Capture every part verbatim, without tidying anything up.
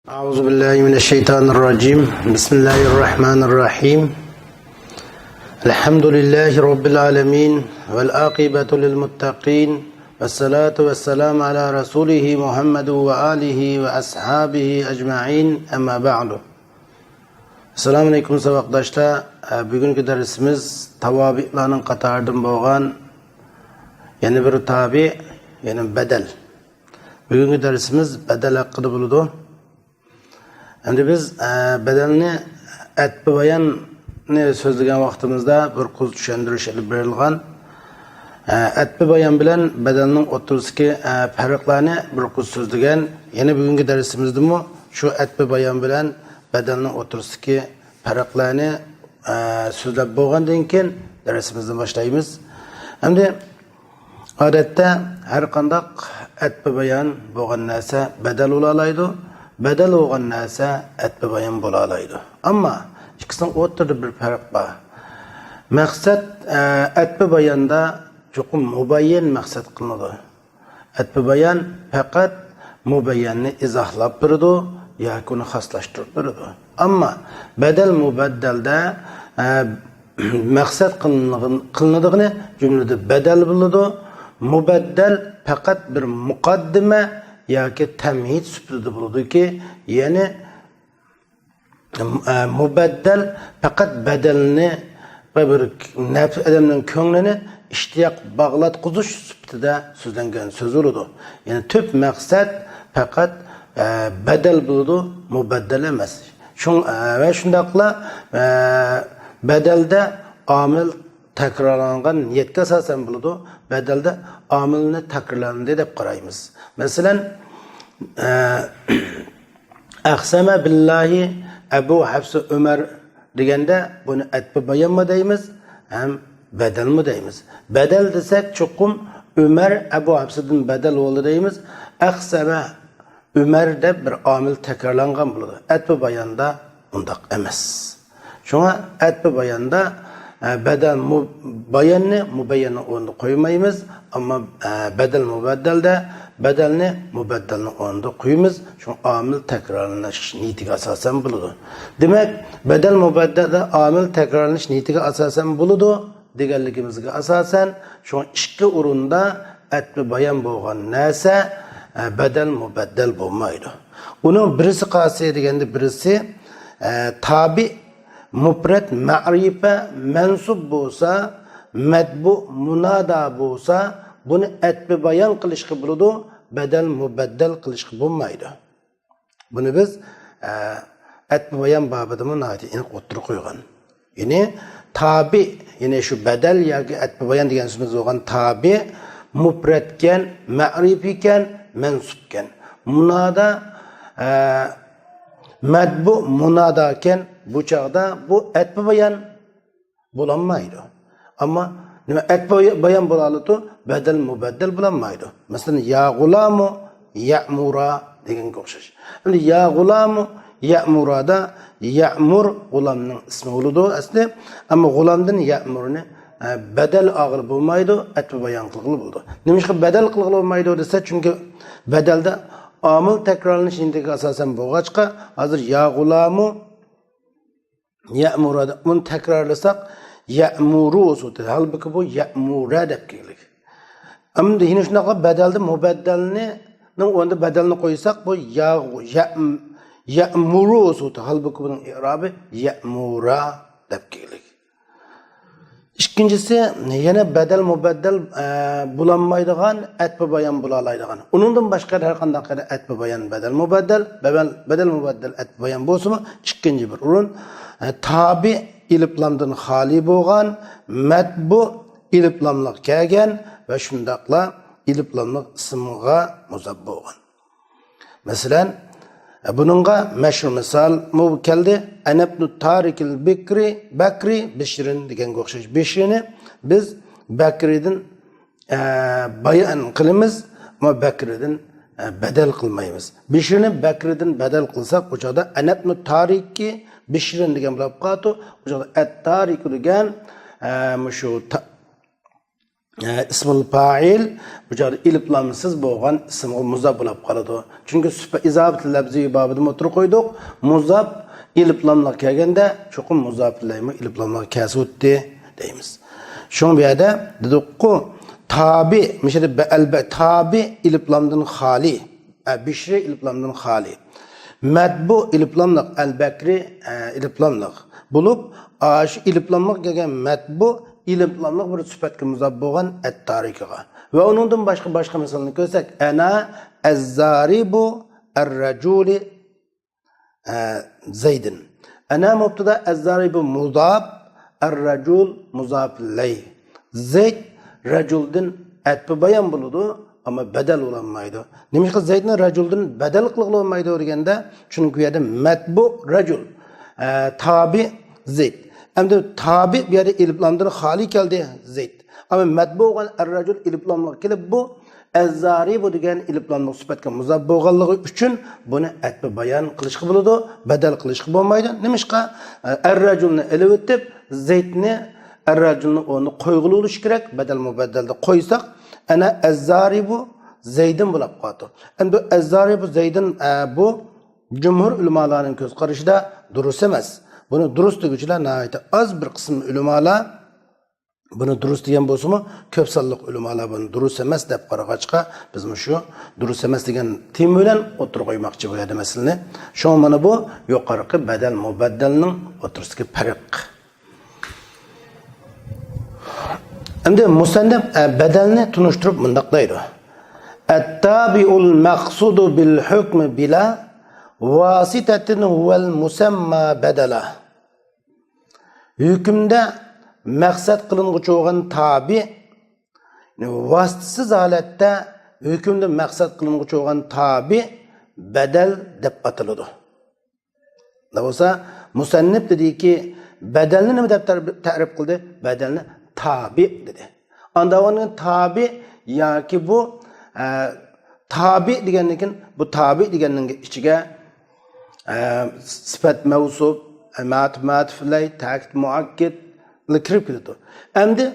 أعوذ بالله من الشيطان الرجيم. بسم الله الرحمن الرحيم. الحمد لله رب العالمين، والعاقبة للمتقين، والصلاة والسلام على رسوله محمد وآله وأصحابه أجمعين، أما بعد. ئەسسالامۇ ئەلەيكۇم ساۋاقداشلار. ئە، بۈگۈنكى دەرسىمىز تاۋابىئلارنىڭ قاتارىدىن بولغان يەنە بىر تابىئ، يەنى بەدەل. بۈگۈنكى دەرسىمىز بەدەل ھەققىدە بولىدۇ. ئەمدى بىز، ئە، بەدەلنى، ئەتپى باياننى سۆزلىگەن ۋاقتىمىزدا بىر قۇر چۈشەندۈرۈش ئېلىپ بېرىلغان. ئە، ئەتپى بايان بىلەن بەدەلنىڭ ئوتتۇرىسىدىكى، ئە، پەرقلەرنى بىر قۇر سۆزلىگەن. يەنە بۈگۈنكى دەرسىمىزدىمۇ شۇ ئەتپى بايان بىلەن بەدەلنىڭ ئوتتۇرىسىدىكى پەرقلەرنى، ئە، سۆزلەپ بولغاندىن كېيىن دەرسىمىزنى باشلايمىز. ئەمدى ئادەتتە ھەر قانداق ئەتپى بايان بولغان نەرسە بەدەل بولالايدۇ، بەدەل بولغان نەرسە ئەتپى بايان بولالايدۇ. ئەمما ئىككىسىنىڭ ئوتتۇرىدا بىر پەرق بار. مەقسەت، ئە، ئەتپى باياندا چوقۇم مۇبەييەن مەقسەت قىلىنىدۇ. ئەتپى بايان پەقەت مۇبەييەننى ئىزاھلاپ بېرىدۇ ياكى ئۇنى خاسلاشتۇرۇپ بېرىدۇ. ئەمما بەدەل مۇبەددەلدە، ئە، مەقسەت قىلىنىدىغىنى، قىلىنىدىغىنى جۈملىدە بەدەل بولىدۇ. مۇبەددەل پەقەت بىر مۇقەددىمە ياكى تەمھىد سۈپىتىدە بولىدۇكى، يەنى، ئە، مۇبەددەل پەقەت بەدەلنى ۋە بىر نەپس ئادەمنىڭ كۆڭلىنى ئىشتىياق باغلاتقۇزۇش سۈپىتىدە سۆزلەنگەن سۆز بولىدۇ. يەنى تۈپ مەقسەت پەقەت، ئە، بەدەل بولىدۇ، مۇبەددەل ئەمەس. شۇڭ-، ئە، ۋە شۇنداقلا، ئە، بەدەلدە ئامىل تەكرارلانغان نىيەتكە ئاساسەن بولىدۇ. بەدەلدە ئامىلنى تەكرارلاندى دەپ قارايمىز. مەسىلەن، ئە، ئەقسەمە بىللاھى ئەبۇ ھەپسە ئۆمەر دېگەندە بۇنى ئەتپى بايانمۇ دەيمىز، ھەم بەدەلمۇ دەيمىز. بەدەل دېسەك چوقۇم ئۆمەر ئەبۇ ھەپسىدىن بەدەل بولدى دەيمىز. ئەقسەمە ئۆمەر دەپ بىر ئامىل تەكرارلانغان بولىدۇ. ئەتپى باياندا ئۇنداق ئەمەس. شۇڭا ئەتپى باياندا، ئە، بەدەل مۇ-، باياننى مۇبەييەننىڭ ئورنىدا قويمايمىز، ئەمما، ئە، بەدەل مۇبەددەلدە بەدەلنى مۇبەددەلنىڭ ئورنىدا قويىمىز. شۇڭا ئامىل تەكرارلىنىش نىيىتىگە ئاساسەن بولىدۇ. دېمەك، بەدەل مۇبەددەلدە ئامىل تەكرارلىنىش نىيىتىگە ئاساسەن بولىدۇ دېگەنلىكىمىزگە ئاساسەن، شۇڭا ئىككى ئورۇندا ئەتپى بايان بولغان نەرسە، ئە، بەدەل مۇبەددەل بولمايدۇ. ئۇنىڭ بىرسى قايسى دېگەندە، بىرسى، ئە، تابىئ مۇپرەت مەرىپە مەنسۇب بولسا، مەتبۇ مۇنادا بولسا، بۇنى ئەتپى بايان قىلىشقا بولىدۇ، بەدەل مۇبەددەل قىلىشقا بولمايدۇ. بۇنى بىز، ئە، ئەتپى بايان بابىدىمۇ ناھايىتى ئېنىق ئوتتۇرىغا قويغان. يەنى تابىئ، يەنى شۇ بەدەل ياكى ئەتپى بايان دېگەن سۆزىمىز بولغان تابىئ مۇپرەتكەن، مەرىپىكەن، مەنسۇپكەن. مۇنادا، ئە، مەتبۇ مۇناداكەن. بۇ چاغدا بۇ ئەتپى بايان بولالمايدۇ. ئەمما نېمە، ئەتپى بايان بولالىدۇ، بەدەل مۇبەددەل بولالمايدۇ. مەسىلەن، يا غۇلامۇ يەمۇرا دېگەنگە ئوخشاش. ئەمدى يا غۇلامۇ يەمۇرادا يەمۇر غۇلامنىڭ ئىسمى بولىدۇ ئەسلى. ئەمما غۇلامدىن يەمۇرنى، ئە، بەدەل ئالغىلى بولمايدۇ، ئەتپى بايان قىلغىلى بولىدۇ. نېمىشقا بەدەل قىلغىلى بولمايدۇ دېسە، چۈنكى بەدەلدە ئامىل تەكرارلىنىش نىيىتىگە ئاساسەن بولغاچقا، ھازىر يا غۇلامۇ يەمۇرا دەپ بۇنى تەكرارلىساق، يەمۇرۇ بولسا، ھالبۇكى بۇ يەمۇرە دەپ كېلىدۇ. ئەمدى يەنە شۇنداقلا بەدەلدە مۇبەددەلنىڭ ئورنىدا بەدەلنى قويساق، بۇ يا-، يە-، يەمۇرۇ بولسا، ھالبۇكى بۇنىڭ ئىرابى يەمۇرا دەپ كېلىدۇ. ئىككىنچىسى، يەنە بەدەل مۇبەددەل، ئە، بولالمايدىغان، ئەتپى بايان بولالايدىغان. ئۇنىڭدىن باشقا ھەر قانداق يەردە ئەتپى بايان، بەدەل مۇبەددەل، بەدەل، بەدەل مۇبەددەل ئەتپى بايان بولسىمۇ، ئىككىنچى بىر ئورۇن، ئە، تابىئ ئېلىپلامدىن خالىي بولغان، مەتبۇ ئېلىپلاملىق كەلگەن ۋە شۇنداقلا ئېلىپلاملىق ئىسىمغا مۇزاپ بولغان. مەسىلەن، بۇنىڭغا مەشھۇر مىسالمۇ كەلدى. ئەنەبنۇ تارىكىل بىكرى، بەكرى، بىشرىن دېگەنگە ئوخشاش. بىشرىنى بىز بەكرىدىن، ئە، بايان قىلىمىز، ئەمما بەكرىدىن، ئە، بەدەل قىلمايمىز. بىشرىنى بەكرىدىن بەدەل قىلساق، ئۇ چاغدا ئەنەبنۇ تارىكى بىشرىن دېگەن بولۇپ قالىدۇ. ئۇ چاغدا ئەت تارىكۇ دېگەن، ئە، مۇشۇ تا-، ئە، ئىسمۇل پائىل، بۇ چاغدا ئېلىپ لامسىز بولغان ئىسىمغا مۇزاپ بولۇپ قالىدۇ. چۈنكى سۈپە ئىزاپەت لەپزىي بابىدا ئولتۇرۇپ قويدۇق. مۇزاپ ئېلىپ لاملىق كەلگەندە، چوقۇم مۇزاپ ئىلەيمۇ ئېلىپ لاملىق كەلسىۋىتتى دەيمىز. شۇڭا بۇ يەردە دېدۇققۇ، تابى، مۇشۇ يەردە بە-، ئەلبە-، تابى ئېلىپ لامدىن خالىي. ئە، بىشرى ئېلىپ لامدىن خالىي. مەتبۇ ئېلىپ لاملىق، ئەلبەكرى، ئە، ئېلىپ لاملىق بولۇپ، ئاشۇ ئېلىپ لاملىق كەلگەن مەتبۇ ئېلىپ لاملىق بىر سۈپەتكە مۇزاپ بولغان ئەتتارىكىغا. ۋە ئۇنىڭدىن باشقا، باشقا مىسالنى كۆرسەك، ئەنا ئەززارىبۇ ئەررەجۇلى، ئە، زەيدىن. ئەنا مۇبتىدا، ئەززارىبۇ مۇزاپ، ئەررەجۇل مۇزاپ ئىلەي. زەيد رەجۇلدىن ئەتپى بايان بولىدۇ، ئەمما بەدەل بولالمايدۇ. نېمىشقا زەيدنى رەجۇلدىن بەدەل قىلغىلى بولمايدۇ دېگەندە، چۈنكى بۇ يەردە مەتبۇ رەجۇل، ئە، تابى زەيد. ئەمدى تابى بۇ يەردە ئېلىپ لامدىن خالىي كەلدى، زەيد. ئەمما مەتبۇ بولغان ئەررەجۇل ئېلىپ لاملىق كېلىپ، بۇ ئەززارىبۇ دېگەن ئېلىپ لاملىق سۈپەتكە مۇزاپ بولغانلىقى ئۈچۈن بۇنى ئەتپى بايان قىلىشقا بولىدۇ، بەدەل قىلىشقا بولمايدۇ. نېمىشقا؟ ئەررەجۇلنى ئېلىۋېتىپ، زەيدنى ئەررەجۇلنىڭ ئورنىدا قويغىلى بولۇشى كېرەك. بەدەل مۇبەددەلدە قويساق، ئەنە ئەززارىبۇ زەيدىن بولۇپ قالىدۇ. ئەمدى ئەززارىبۇ زەيدىن، ئە، بۇ جۇمھۇر ئۆلىمالارنىڭ كۆز قارىشىدا دۇرۇس ئەمەس. بۇنى دۇرۇس دېگۈچىلەر ناھايىتى ئاز، بىر قىسىم ئۆلىمالار بۇنى دۇرۇس دېگەن بولسىمۇ، كۆپ سانلىق ئۆلىمالار بۇنى دۇرۇس ئەمەس دەپ قارىغاچقا، بىز مۇشۇ دۇرۇس ئەمەس دېگەن تېما بىلەن ئوتتۇرىغا قويماقچى بۇ يەردە مەسىلىنى. شۇڭا مانا بۇ يۇقىرىقى بەدەل مۇبەددەلنىڭ ئوتتۇرىسىدىكى پەرق. ئەمدى مۇسەننىپ، ئە، بەدەلنى تونۇشتۇرۇپ مۇنداق دەيدۇ. ئەتتابىئۇل مەقسۇدۇ بىل ھۆكمى بىلا ۋاسىتەتىن ھۇۋەل مۇسەمما بەدەلا. ھۆكۈمدە مەقسەت قىلىنغۇچى بولغان تابىئ، يەنى ۋاسىتىسىز ھالەتتە ھۆكۈمدە مەقسەت قىلىنغۇچى بولغان تابىئ بەدەل دەپ ئاتىلىدۇ. بولسا مۇسەننىپ دېدىكى، بەدەلنى نېمە دەپ تەرىپ، تەرىپ قىلدى؟ بەدەلنى تابىئ دېدى. ئاندىن تابىئ ياكى بۇ، ئە، تابىئ دېگەندىن كېيىن، بۇ تابىئ دېگەننىڭ ئىچىگە، ئە، سۈپەت مەۋسۇپ، ئە، مەتۇپ، مەتۇپ ئىلەي، تەكىد مۇئەككەد كىرىپ كېتىدۇ. ئەمدى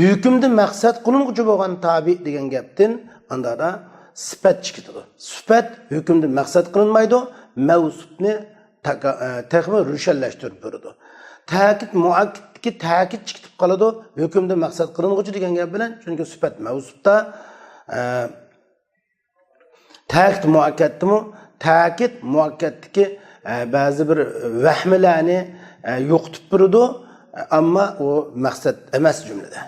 ھۆكۈمدە مەقسەت قىلىنغۇچى بولغان تابىئ دېگەن گەپتىن ئاندادا سۈپەت چىقىدۇ. سۈپەت ھۆكۈمدە مەقسەت قىلىنمايدۇ، مەۋسۇپنى تاكا-، ئە، تېخىمۇ روشەنلەشتۈرۈپ بېرىدۇ. تەكىد مۇئەككەدتىكى تەكىد چىقىپ قالىدۇ، ھۆكۈمدە مەقسەت قىلىنغۇچى دېگەن گەپ بىلەن، چۈنكى سۈپەت مەۋسۇپتا، ئە، تەكىد مۇئەككەدتىمۇ، تەكىد مۇئەككەدتىكى، ئە، بەزى بىر ۋەھمىلەرنى، ئە، يوقىتىپ بېرىدۇ، ئەمما ئۇ مەقسەت ئەمەس جۈملىدە.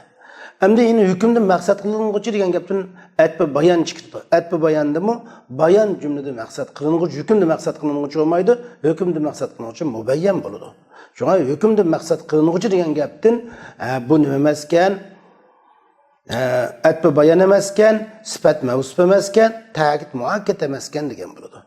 ئەمدى يەنە ھۆكۈمدە مەقسەت قىلىنغۇچى دېگەن گەپتىن ئەتپى بايان چىقىدۇ. ئەتپى باياندىمۇ بايان جۈملىدە مەقسەت قىلىنغۇچى، ھۆكۈمدە مەقسەت قىلىنغۇچى بولمايدۇ، ھۆكۈمدە مەقسەت قىلىنغۇچى مۇبەييەن بولىدۇ. شۇڭا ھۆكۈمدە مەقسەت قىلىنغۇچى دېگەن گەپتىن، ئە، بۇ نېمە ئەمەسكەن؟ ئە، ئەتپى بايان ئەمەسكەن، سۈپەت مەۋسۇپ ئەمەسكەن، تەكىد مۇئەككەد ئەمەسكەن دېگەن بولىدۇ.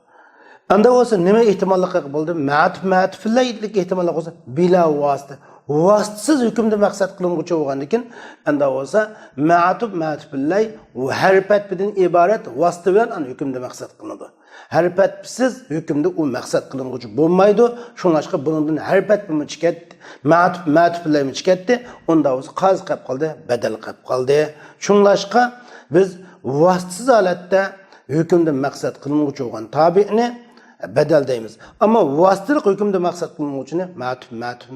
ئاندا بولسا نېمە ئېھتىماللىقى بولدى؟ مەتۇپ، مەتۇپلەيلىك ئېھتىماللىق بولسا، بىلا ۋاسىتە. ۋاسىتىسىز ھۆكۈمدە مەقسەت قىلىنغۇچى بولغاندىكىن، ئاندا بولسا مەتۇپ، مەتۇپلەي ھەرپەتپىدىن ئىبارەت ۋاسىتە بىلەن ئانا ھۆكۈمدە مەقسەت قىلىنىدۇ. ھەرپەتپىسىز ھۆكۈمدە ئۇ مەقسەت قىلىنغۇچى بولمايدۇ. شۇڭلاشقا بۇنىڭدىن ھەرپەتپىمۇ چىكەتتى، مەتۇپ، مەتۇپلەيمۇ چىكەتتى. ئۇندا بولسا قازى قەپ قالدى، بەدەل قەپ قالدى. شۇڭلاشقا بىز ۋاسىتىسىز ھالەتتە ھۆكۈمدە مەقسەت قىلىنغۇچى بولغان تابىئنى بەدەل دەيمىز. ئەمما ۋاسىتىلىق ھۆكۈمدە مەقسەت قىلىنغۇچىنى مەتۇپ، مەتۇپ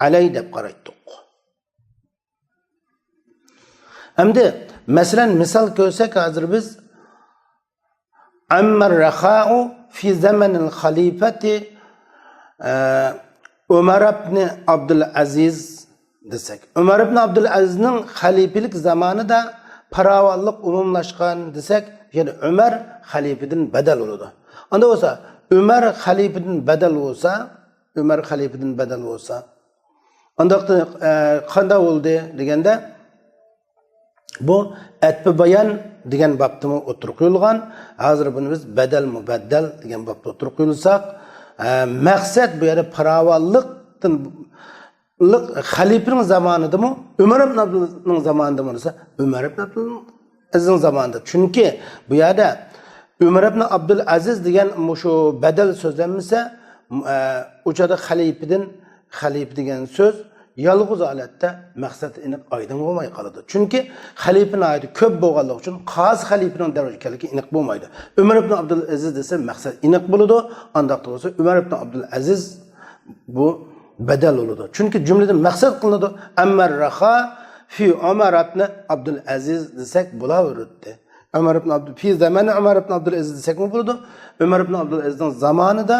ئەلەي دەپ قارايتتۇق. ئەمدى مەسىلەن، مىسال كۆرسەك، ھازىر بىز ئەممەر رەخائۇ فى زەمەنىل خەلىپەتى، ئە، ئۆمەر ئىبنى ئابدۇل ئەزىز دېسەك، ئۆمەر ئىبنى ئابدۇل ئەزىزنىڭ خەلىپىلىك زامانىدا پاراۋانلىق ئومۇملاشقان دېسەك، يەنى ئۆمەر خەلىپىدىن بەدەل بولىدۇ. ئاندا بولسا، ئۆمەر خەلىپىدىن بەدەل بولسا، ئۆمەر خەلىپىدىن بەدەل بولسا، ئانداقتا، ئە، قانداق بولدى دېگەندە، بۇ ئەتپى بايان دېگەن بابتىمۇ ئوتتۇرىغا قويۇلغان. ھازىر بۇنى بىز بەدەل مۇبەددەل دېگەن بابتا ئوتتۇرىغا قويۇلساق، ئە، مەقسەت بۇ يەردە پاراۋانلىقتىن، خەلىپىنىڭ زامانىدىمۇ، ئۆمەر ئىبن ئابدۇلنىڭ زامانىدىمۇ دېسە، ئۆمەر ئىبن ئابدۇل ئەزىزنىڭ زامانىدا. چۈنكى بۇ يەردە ئۆمەر ئىبن ئابدۇل ئەزىز دېگەن مۇشۇ بەدەل سۆزلەنمىسە، ئە، ئۇ چاغدا خەلىپىدىن، خەلىپە دېگەن سۆز يالغۇز ھالەتتە مەقسەت ئېنىق ئايدىڭ بولماي قالىدۇ. چۈنكى خەلىپە ناھايىتى كۆپ بولغانلىقى ئۈچۈن قازى خەلىپىنىڭ دەۋرى ئىكەنلىكى ئېنىق بولمايدۇ. ئۆمەر ئىبن ئابدۇلئەزىز دېسە مەقسەت ئېنىق بولىدۇ. ئانداقتا بولسا ئۆمەر ئىبن ئابدۇلئەزىز بۇ بەدەل بولىدۇ. چۈنكى جۈملىدىن مەقسەت قىلىنىدۇ. ئەمما رەخا فى ئۆمەر ئىبن ئابدۇلئەزىز دېسەك بولاۋېرىدۇ. ئۆمەر ئىبن ئابدۇ-، فى زەمەنى ئۆمەر ئىبن ئابدۇلئەزىز دېسەكمۇ بولىدۇ. ئۆمەر ئىبن ئابدۇلئەزىزنىڭ زامانىدا،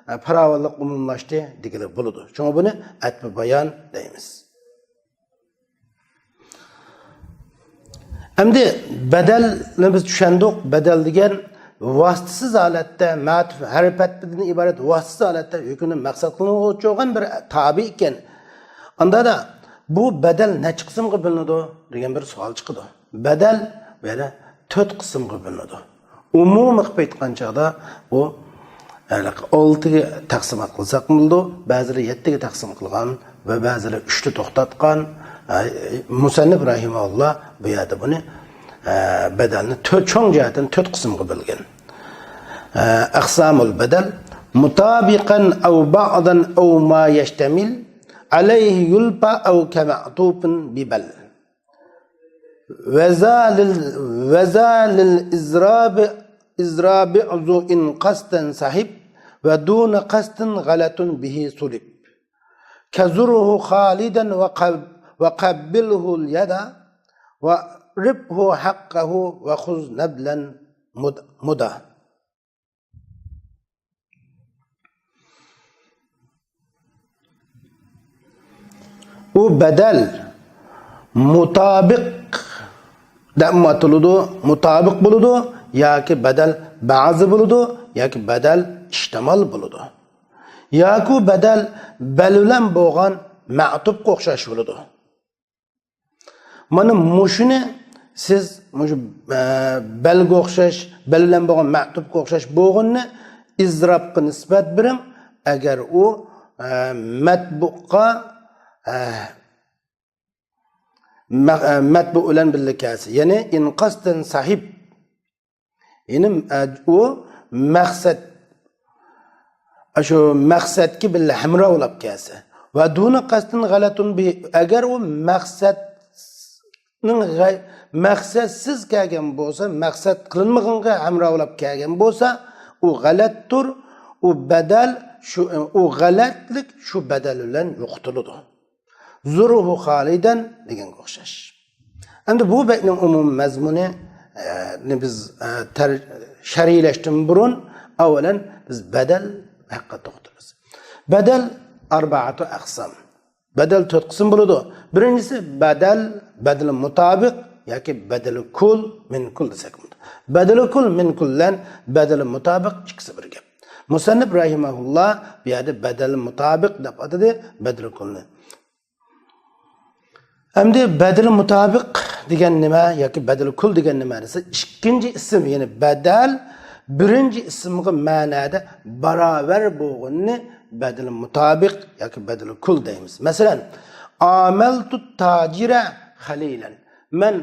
ئە، پاراۋانلىق ئومۇملاشتى دېگىلى بولىدۇ. شۇڭا بۇنى ئەتپى بايان دەيمىز. ئەمدى بەدەلنى بىز چۈشەندۇق. بەدەل دېگەن ۋاسىتىسىز ھالەتتە، مەتۇپ ھەرپەتتىن ئىبارەت ۋاسىتىسىز ھالەتتە ھۆكۈمنى مەقسەت قىلىنغۇچى بولغان بىر تابىئ ئىكەن. ئاندا بۇ بەدەل نەچچە قىسىمغا بۆلۈنىدۇ دېگەن بىر سوئال چىقىدۇ. بەدەل بۇ يەردە تۆت قىسىمغا بۆلۈنىدۇ. ئومۇمىي قىلىپ ئېيتقان چاغدا بۇ، ھېلىقى ئالتىگە تەقسىم قىلساق بولىدۇ، بەزىلەر يەتتىگە تەقسىم قىلغان ۋە بەزىلەر ئۈچتە توختاتقان. ئە، مۇسەننىپ رەھىمەھۇللا بۇ يەردە بۇنى، ئە، بەدەلنى تۆت، چوڭ جەھەتتىن تۆت قىسىمغا بۆلگەن. ئە، ئەقسامۇل بەدەل مۇتابىقەن ئەۋ بەئزەن ئەۋ ما يەشتەمىل ئەلەيھى يۇلپا ئەۋ كەمەئتۇپىن بىبەل. وذا لل-، وذا للإضراب، إضراب ذو إن قصدا صحب، ودون قصد غلط به صلب. كزره خالدا وقب-، وقبله اليدا، وربه حقه وخذ نبلا مد-، مدا. ئۇ بەدەل مۇتابىق دەپمۇ ئاتىلىدۇ، مۇتابىق بولىدۇ، ياكى بەدەل بەزى بولىدۇ، ياكى بەدەل ئىشتىمال بولىدۇ. ياكى بەدەل بەل بىلەن بولغان مەتۇپقا ئوخشاش بولىدۇ. مانا مۇشۇنى سىز مۇشۇ، ئە، بەلگە ئوخشاش، بەل بىلەن بولغان مەتۇپقا ئوخشاش بولغىنىنى ئىزرابقا نىسبەت بېرىڭ. ئەگەر ئۇ، ئە، مەتبۇققا، ئە، مە-، ئە، مەتبۇ بىلەن بىللە كەلسە، يەنى ئىنقاستىن ساھىب، يەنى، ئە، ئۇ مەقسەت، شۇ مەقسەتكە بىللە ھەمراھ بولاپ كەلسە. ۋە دۇنە قەستىن غەلەتۇن بى، ئەگەر ئۇ مەقسەتنىڭ غەي-، مەقسەتسىز كەلگەن بولسا، مەقسەت قىلىنمىغانغا ھەمراھ بولاپ كەلگەن بولسا، ئۇ غەلەتتۇر، ئۇ بەدەل، شۇ، ئۇ غەلەتلىك شۇ بەدەل بىلەن يوقىتىلىدۇ. زۇرۇھۇ خالىدەن دېگەنگە ئوخشاش. ئەمدى بۇ بەيتنىڭ ئومۇمىي مەزمۇنى، ئە، نى بىز، ئە، تەر-، شەرھلەشتىن بۇرۇن، ئاۋۋالەن بىز بەدەل ھەققىدە توختىلىمىز. بەدەل ئەربەئەتۇ ئەقسام. بەدەل تۆت قىسىم بولىدۇ. بىرىنچىسى بەدەل، بەدىلى مۇتابىق ياكى بەدىلى كۇل، مىنكۇل دېسەك بولىدۇ. بەدىلى كۇل، مىنكۇل بىلەن بەدىلى مۇتابىق ئىككىسى بىر گەپ. مۇسەننىپ رەھىمەھۇللا بۇ يەردە بەدەل مۇتابىق دەپ ئاتىدى، بەدىل كۇلنى. ئەمدى بەدىل مۇتابىق دېگەن نېمە ياكى بەدىل كۇل دېگەن نېمە دېسە، ئىككىنچى ئىسىم، يەنى بەدەل بىرىنچى ئىسىمغا مەنەدە باراۋەر بولغىنىنى بەدىل مۇتابىق ياكى بەدىل كۇل دەيمىز. مەسىلەن، ئامەلتۇ تاجىرە خەلىلەن. مەن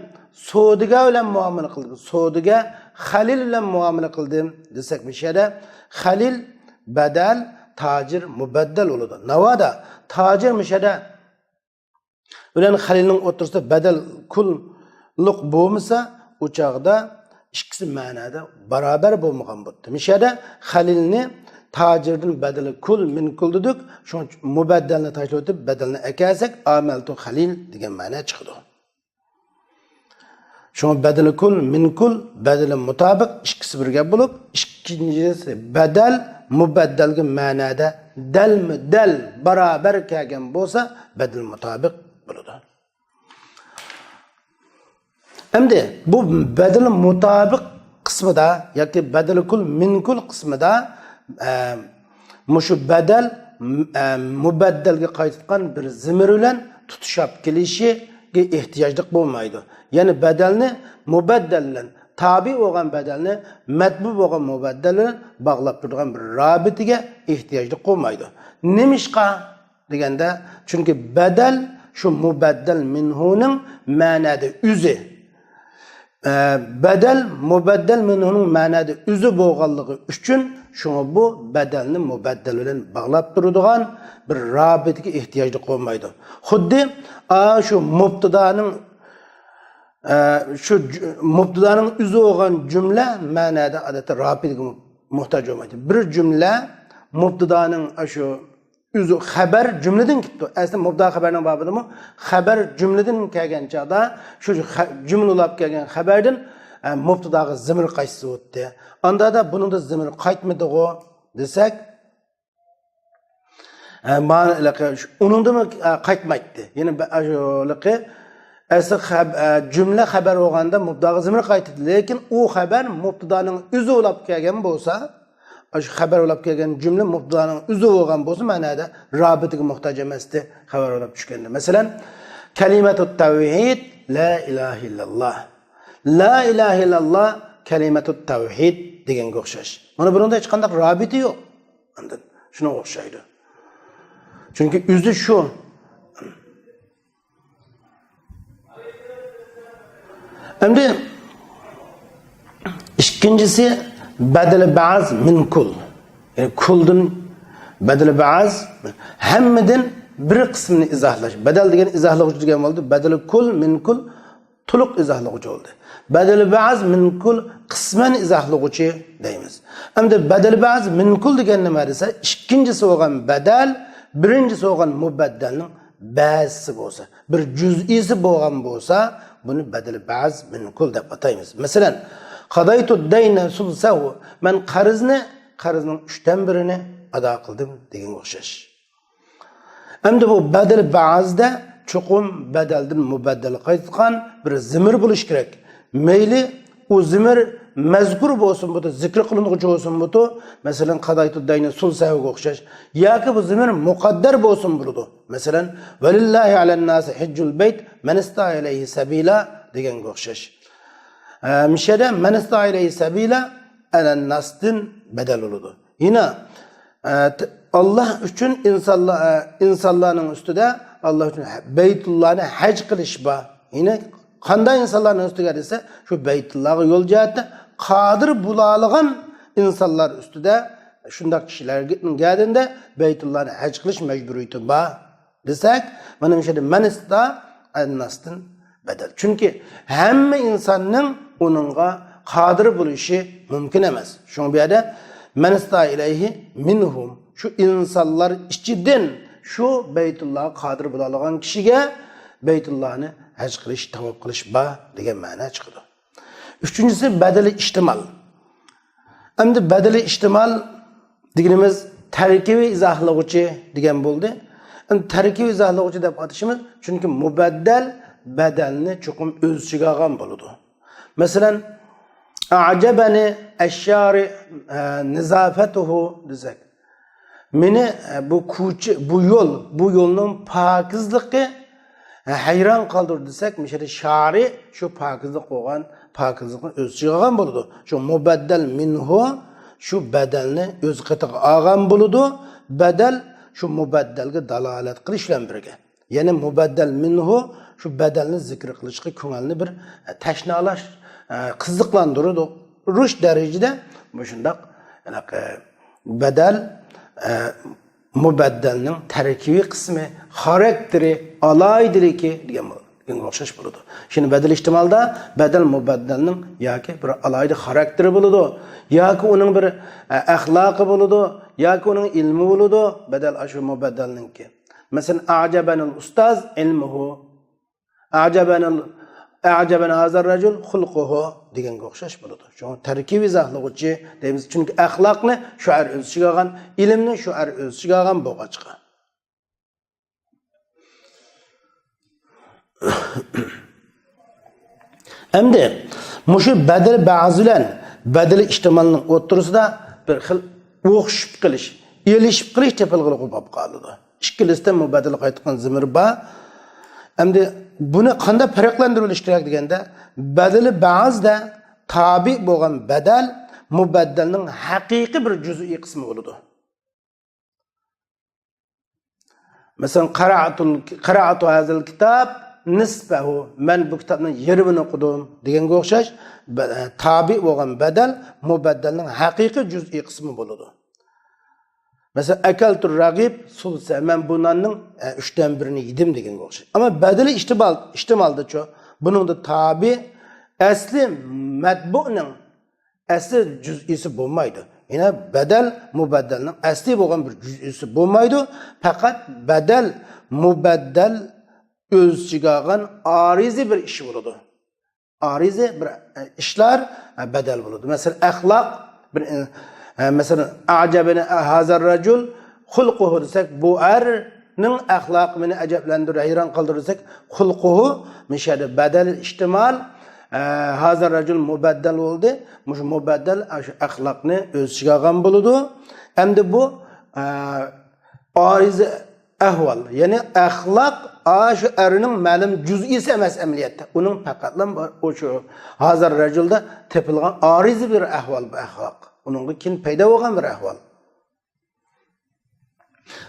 سودىگەر بىلەن مۇئامىلە قىلدىم. سودىگەر خەلىل بىلەن مۇئامىلە قىلدىم دېسەك، مۇشۇ يەردە خەلىل بەدەل، تاجىر مۇبەددەل بولىدۇ. ناۋادا تاجىر مۇشۇ يەردە بىلەن خەلىلنىڭ ئوتتۇرىسىدا بەدەل كۇللۇق بولمىسا، ئۇ چاغدا ئىككىسى مەنەدە باراۋەر بولمىغان بولىدۇ. مۇشۇ يەردە خەلىلنى تاجىردىن بەدىلى كۇل، مىنكۇل دېدۇق. شۇڭا مۇبەددەلنى تاشلاپ ئۆتۈپ، بەدەلنى ئەكەلسەك، ئامەلتۇ خەلىل دېگەن مەنە چىقىدۇ. شۇڭا بەدىلى كۇل، مىنكۇل، بەدىلى مۇتابىق ئىككىسى بىر گەپ بولۇپ، ئىككىنچىسى بەدەل، مۇبەددەلگە مەنەدە دەلمۇ دەل باراۋەر كەلگەن بولسا، بەدىلى مۇتابىق بولىدۇ. ئەمدى بۇ بەدىل مۇتابىق قىسمىدا ياكى بەدىل كۇل مىنكۇل قىسمىدا، ئە، مۇشۇ بەدەل، ئە، مۇبەددەلگە قايتىدىغان بىر زېمىر بىلەن تۇتىشاپ كېلىشىگە ئېھتىياجلىق بولمايدۇ. يەنى بەدەلنى مۇبەددەل بىلەن، تابىئ بولغان بەدەلنى مەتبۇ بولغان مۇبەددەل بىلەن باغلاپ تۇرىدىغان بىر رابىتىگە ئېھتىياجلىق بولمايدۇ. نېمىشقا؟ دېگەندە، چۈنكى بەدەل شۇ مۇبەددەل مىنھۇنىڭ مەنەدە ئۆزى. ئە، بەدەل مۇبەددەل مىنھۇنىڭ مەنەدە ئۆزى بولغانلىقى ئۈچۈن، شۇڭا بۇ بەدەلنى مۇبەددەل بىلەن باغلاپ تۇرىدىغان بىر رابىتىگە ئېھتىياجلىق بولمايدۇ. خۇددى، ئا، شۇ مۇبتىدانىڭ، ئە، شۇ جۈ-، مۇبتىدانىڭ ئۆزى بولغان جۈملە مەنەدە ئادەتتە رابىتىگە موھتاج بولمايدۇ. بىر جۈملە مۇبتىدانىڭ، ئە، شۇ ئۆزى خەبەر جۈملىدىن كېلىپتۇ. ئەسلى مۇبتەدا خەبەرنىڭ بابىدىمۇ خەبەر جۈملىدىن كەلگەن چاغدا شۇ خە-، جۈملە بولاپ كەلگەن خەبەردىن، ئە، مۇبتەداغا زىمىر قايتسا بولاتتى. ئاندا بۇنىڭدا زىمىر قايتمىدىغۇ دېسەك، ئە، مانا، ئۇنىڭدىمۇ، ئە، قايتمايتتى. يەنە بە-، ئە، شۇ، ئەسلى خەب-، ئە، جۈملە خەبەر بولغاندا مۇبتەداغا زىمىر قايتىدۇ. لېكىن ئۇ خەبەر مۇبتەدانىڭ ئۆزى بولاپ كەلگەن بولسا، ئاشۇ خەبەر بولاپ كەلگەن جۈملە مۇبتەدانىڭ ئۆزى بولغان بولسا، مەنەدە رابىتىگە موھتاج ئەمەستى، خەۋەر بولاپ چۈشكەندە. مەسىلەن، كەلىمەتۇت تەۋھىد، لا ئىلاھە ئىللاللا. لا ئىلاھە ئىللاللا كەلىمەتۇت تەۋھىد دېگەنگە ئوخشاش. مانا بۇنىڭدا ھېچقانداق رابىتى يوق. ئاندىن شۇنىڭغا ئوخشايدۇ. چۈنكى ئۆزى شۇ. ئەمدى ئىككىنچىسى، بەدىلى بەز مىن كۇل. يەنى كۇلدىن بەدىلى بەز، ھەممىدىن بىر قىسمىنى ئىزاھلاش. بەدەل دېگەن ئىزاھلىغۇچى دېگەن بولدى. بەدىلى كۇل، مىن كۇل، تولۇق ئىزاھلىغۇچى بولدى. بەدىلى بەز مىن كۇل، قىسمەن ئىزاھلىغۇچى دەيمىز. ئەمدى بەدىلى بەز مىن كۇل دېگەن نېمە دېسە، ئىككىنچىسى بولغان بەدەل، بىرىنچىسى بولغان مۇبەددەلنىڭ بەزىسى بولسا، بىر جۈزئىسى بولغان بولسا، بۇنى بەدىلى بەز مىن كۇل دەپ ئاتايمىز. مەسىلەن، قەدەيتۇ دەينە سۇلسەھۇ، مەن قەرزنى قەرزنىڭ ئۈچتىن بىرىنى ئادا قىلدىم دېگەنگە ئوخشاش. ئەمدى بۇ بەدىلى بەزدە چوقۇم بەدەلدىن مۇبەددەلگە قايتقان بىر زىمىر بولۇشى كېرەك. مەيلى ئۇ زىمىر مەزكۇر بولسۇن بولىدۇ، زىكىر قىلىنغۇچى بولسۇن بولىدۇ. مەسىلەن، قەدەيتۇ دەينە سۇلسەھۇگە ئوخشاش. ياكى بۇ زىمىر مۇقەددەر بولسۇن بولىدۇ. مەسىلەن، ۋەلىللاھى ئەلەنناسى ھەججۇل بەيت مەنىستەتائە ئىلەيھى سەبىلا دېگەنگە ئوخشاش. ئە، مىشەدە مەنىستەتائە ئىلەيھى سەبىلا ئەلەنناستىن بەدەل بولىدۇ. يەنە، ئە، ت-، ئاللا ئۈچۈن ئىنسانلار، ئە، ئىنسانلارنىڭ ئۈستىدە ئاللا ئۈچۈن ھە-، بەيتۇللانى ھەج قىلىش بار. يەنە قانداق ئىنسانلارنىڭ ئۈستىگە دېسە، شۇ بەيتۇللاغا يول جەھەتتە قادىر بولالىغان ئىنسانلار ئۈستىدە، شۇنداق كىشىلەرگە گەدىندە بەيتۇللانى ھەج قىلىش مەجبۇرىيىتى بار دېسەك، مانا مۇشۇ يەردە مەنىستا ئەنناستىن بەدەل. چۈنكى ھەممە ئىنساننىڭ ئۇنىڭغا قادىر بولۇشى مۇمكىن ئەمەس. شۇڭا بۇ يەردە مەنىستا ئىلەيھى مىنھۇم، شۇ ئىنسانلار ئىچىدىن شۇ بەيتۇللاغا قادىر بولالىغان كىشىگە بەيتۇللانى ھەج قىلىش، تاۋاپ قىلىش بار دېگەن مەنە چىقىدۇ. ئۈچىنچىسى، بەدىلى ئىھتىمال. ئەمدى بەدىلى ئىھتىمال دېگىنىمىز تەركىبىي ئىزاھلىغۇچى دېگەن بولدى. ئەمدى تەركىبىي ئىزاھلىغۇچى دەپ ئاتىشىمىز، چۈنكى مۇبەددەل بەدەلنى چوقۇم ئۆز ئىچىگە ئالغان بولىدۇ. مەسىلەن، ئەجەبەنى ئەششارى، ئە، نىزافەتۇھۇ دېسەك، مېنى، ئە، بۇ كوچا، بۇ يول، بۇ يولنىڭ پاكىزلىقى، ئە، ھەيران قالدۇردى دېسەك، مۇشۇ يەردە شارى شۇ پاكىزلىق بولغان، پاكىزلىقنى ئۆز ئىچىگە ئالغان بولىدۇ. شۇ مۇبەددەل مىنھۇ شۇ بەدەلنى ئۆز قېتىغا ئالغان بولىدۇ. بەدەل شۇ مۇبەددەلگە دالالەت قىلىش بىلەن بىرگە. يەنى مۇبەددەل مىنھۇ شۇ بەدەلنى زىكىر قىلىشقا كۆڭۈلنى بىر، ئە، تەشنالاش، ئە، قىزىقلاندۇرۇش دەرىجىدە مۇشۇنداق، ھېلىقى بەدەل، ئە، مۇبەددەلنىڭ تەركىبىي قىسمى، خاراكتېرى، ئالاھىدىلىكى دېگەن بولىدۇ. دېگەنگە ئوخشاش بولىدۇ. شۇنى بەدىل ئىھتىمالدا بەدەل مۇبەددەلنىڭ ياكى بىر ئالاھىدە خاراكتېرى بولىدۇ، ياكى ئۇنىڭ بىر، ئە، ئەخلاقى بولىدۇ، ياكى ئۇنىڭ ئىلمى بولىدۇ، بەدەل ئاشۇ مۇبەددەلنىڭكى. مەسىلەن، ئەجەبەنىل ئۇستاز ئىلمۇھۇ، ئەجەبەنىل، ئەجەبەن ھازەر رەجۇل خۇلقۇھۇ دېگەنگە ئوخشاش بولىدۇ. شۇڭا تەركىبىي ئىزاھلىغۇچى دەيمىز، چۈنكى ئەخلاقنى شۇئار ئۆز ئىچىگە ئالغان، ئىلىمنى شۇئار ئۆز ئىچىگە ئالغان بولغاچقا. ئەمدى مۇشۇ بەدىلى بەز بىلەن بەدىلى ئىھتىمالنىڭ ئوتتۇرىسىدا بىر خىل ئوخشىشىپ قېلىش، ئېلىشىپ قېلىش تېپىلغىلى بولۇپ قالىدۇ. ئىككىلىسىدە مۇبەدىلە قايتقان زىمىر بار. ئەمدى بۇنى قانداق پەرقلەندۈرۈۋېلىش كېرەك دېگەندە، بەدىلى بەزدە تابىئ بولغان بەدەل مۇبەددەلنىڭ ھەقىقىي بىر جۈزئىي قىسمى بولىدۇ. مەسىلەن، قەرەئەتۇل، قەرەئەتۇ ھازىل كىتاب نىسفەھۇ، مەن بۇ كىتابنىڭ يېرىمىنى ئوقۇدۇم دېگەنگە ئوخشاش، بە-، تابىئ بولغان بەدەل مۇبەددەلنىڭ ھەقىقىي جۈزئىي قىسمى بولىدۇ. مەسىلەن، ئەكەلتۇر رەغىب سۇلسە، مەن بۇ ناننىڭ، ئە، ئۈچتىن بىرىنى يېدىم دېگەنگە ئوخشاش. ئەمما بەدىلى ئىھتىمال، ئىھتىمالدىچۇ؟ بۇنىڭدا تابىئ ئەسلى مەتبۇئنىڭ ئەسلى جۈزئىيسى بولمايدۇ. يەنە بەدەل مۇبەددەلنىڭ ئەسلى بولغان بىر جۈزئىيسى بولمايدۇ. پەقەت بەدەل مۇبەددەل ئۆز ئىچىگە ئالغان ئارىزى بىر ئىش بولىدۇ. ئارىزى بىر، ئە، ئىشلار، ئە، بەدەل بولىدۇ. مەسىلەن، ئەخلاق بىر، ئە، ئە، مەسىلەن، ئەجەبىنى ھازا رەجۇل خۇلقۇھۇ دېسەك، بۇ ئەرنىڭ ئەخلاقى مېنى ئەجەبلەندۈردى، ھەيران قالدۇردى دېسەك، خۇلقۇھۇ مۇشۇ يەردە بەدەل ئىھتىمال، ئە، ھازا رەجۇل مۇبەددەل بولدى. مۇشۇ مۇبەددەل، ئە، شۇ ئەخلاقنى ئۆز ئىچىگە ئالغان بولىدۇ. ئەمدى بۇ، ئە، ئارىزى ئەھۋال، يەنى ئەخلاق، ئا، شۇ ئەرنىڭ مەلۇم جۈزئىيسى ئەمەس ئەمەلىيەتتە. ئۇنىڭ پەقەتلا ئۇ شۇ ھازا رەجۇلدا تېپىلغان ئارىزى بىر ئەھۋال بۇ ئەخلاق. ئۇنىڭغا كېيىن پەيدا بولغان بىر ئەھۋال.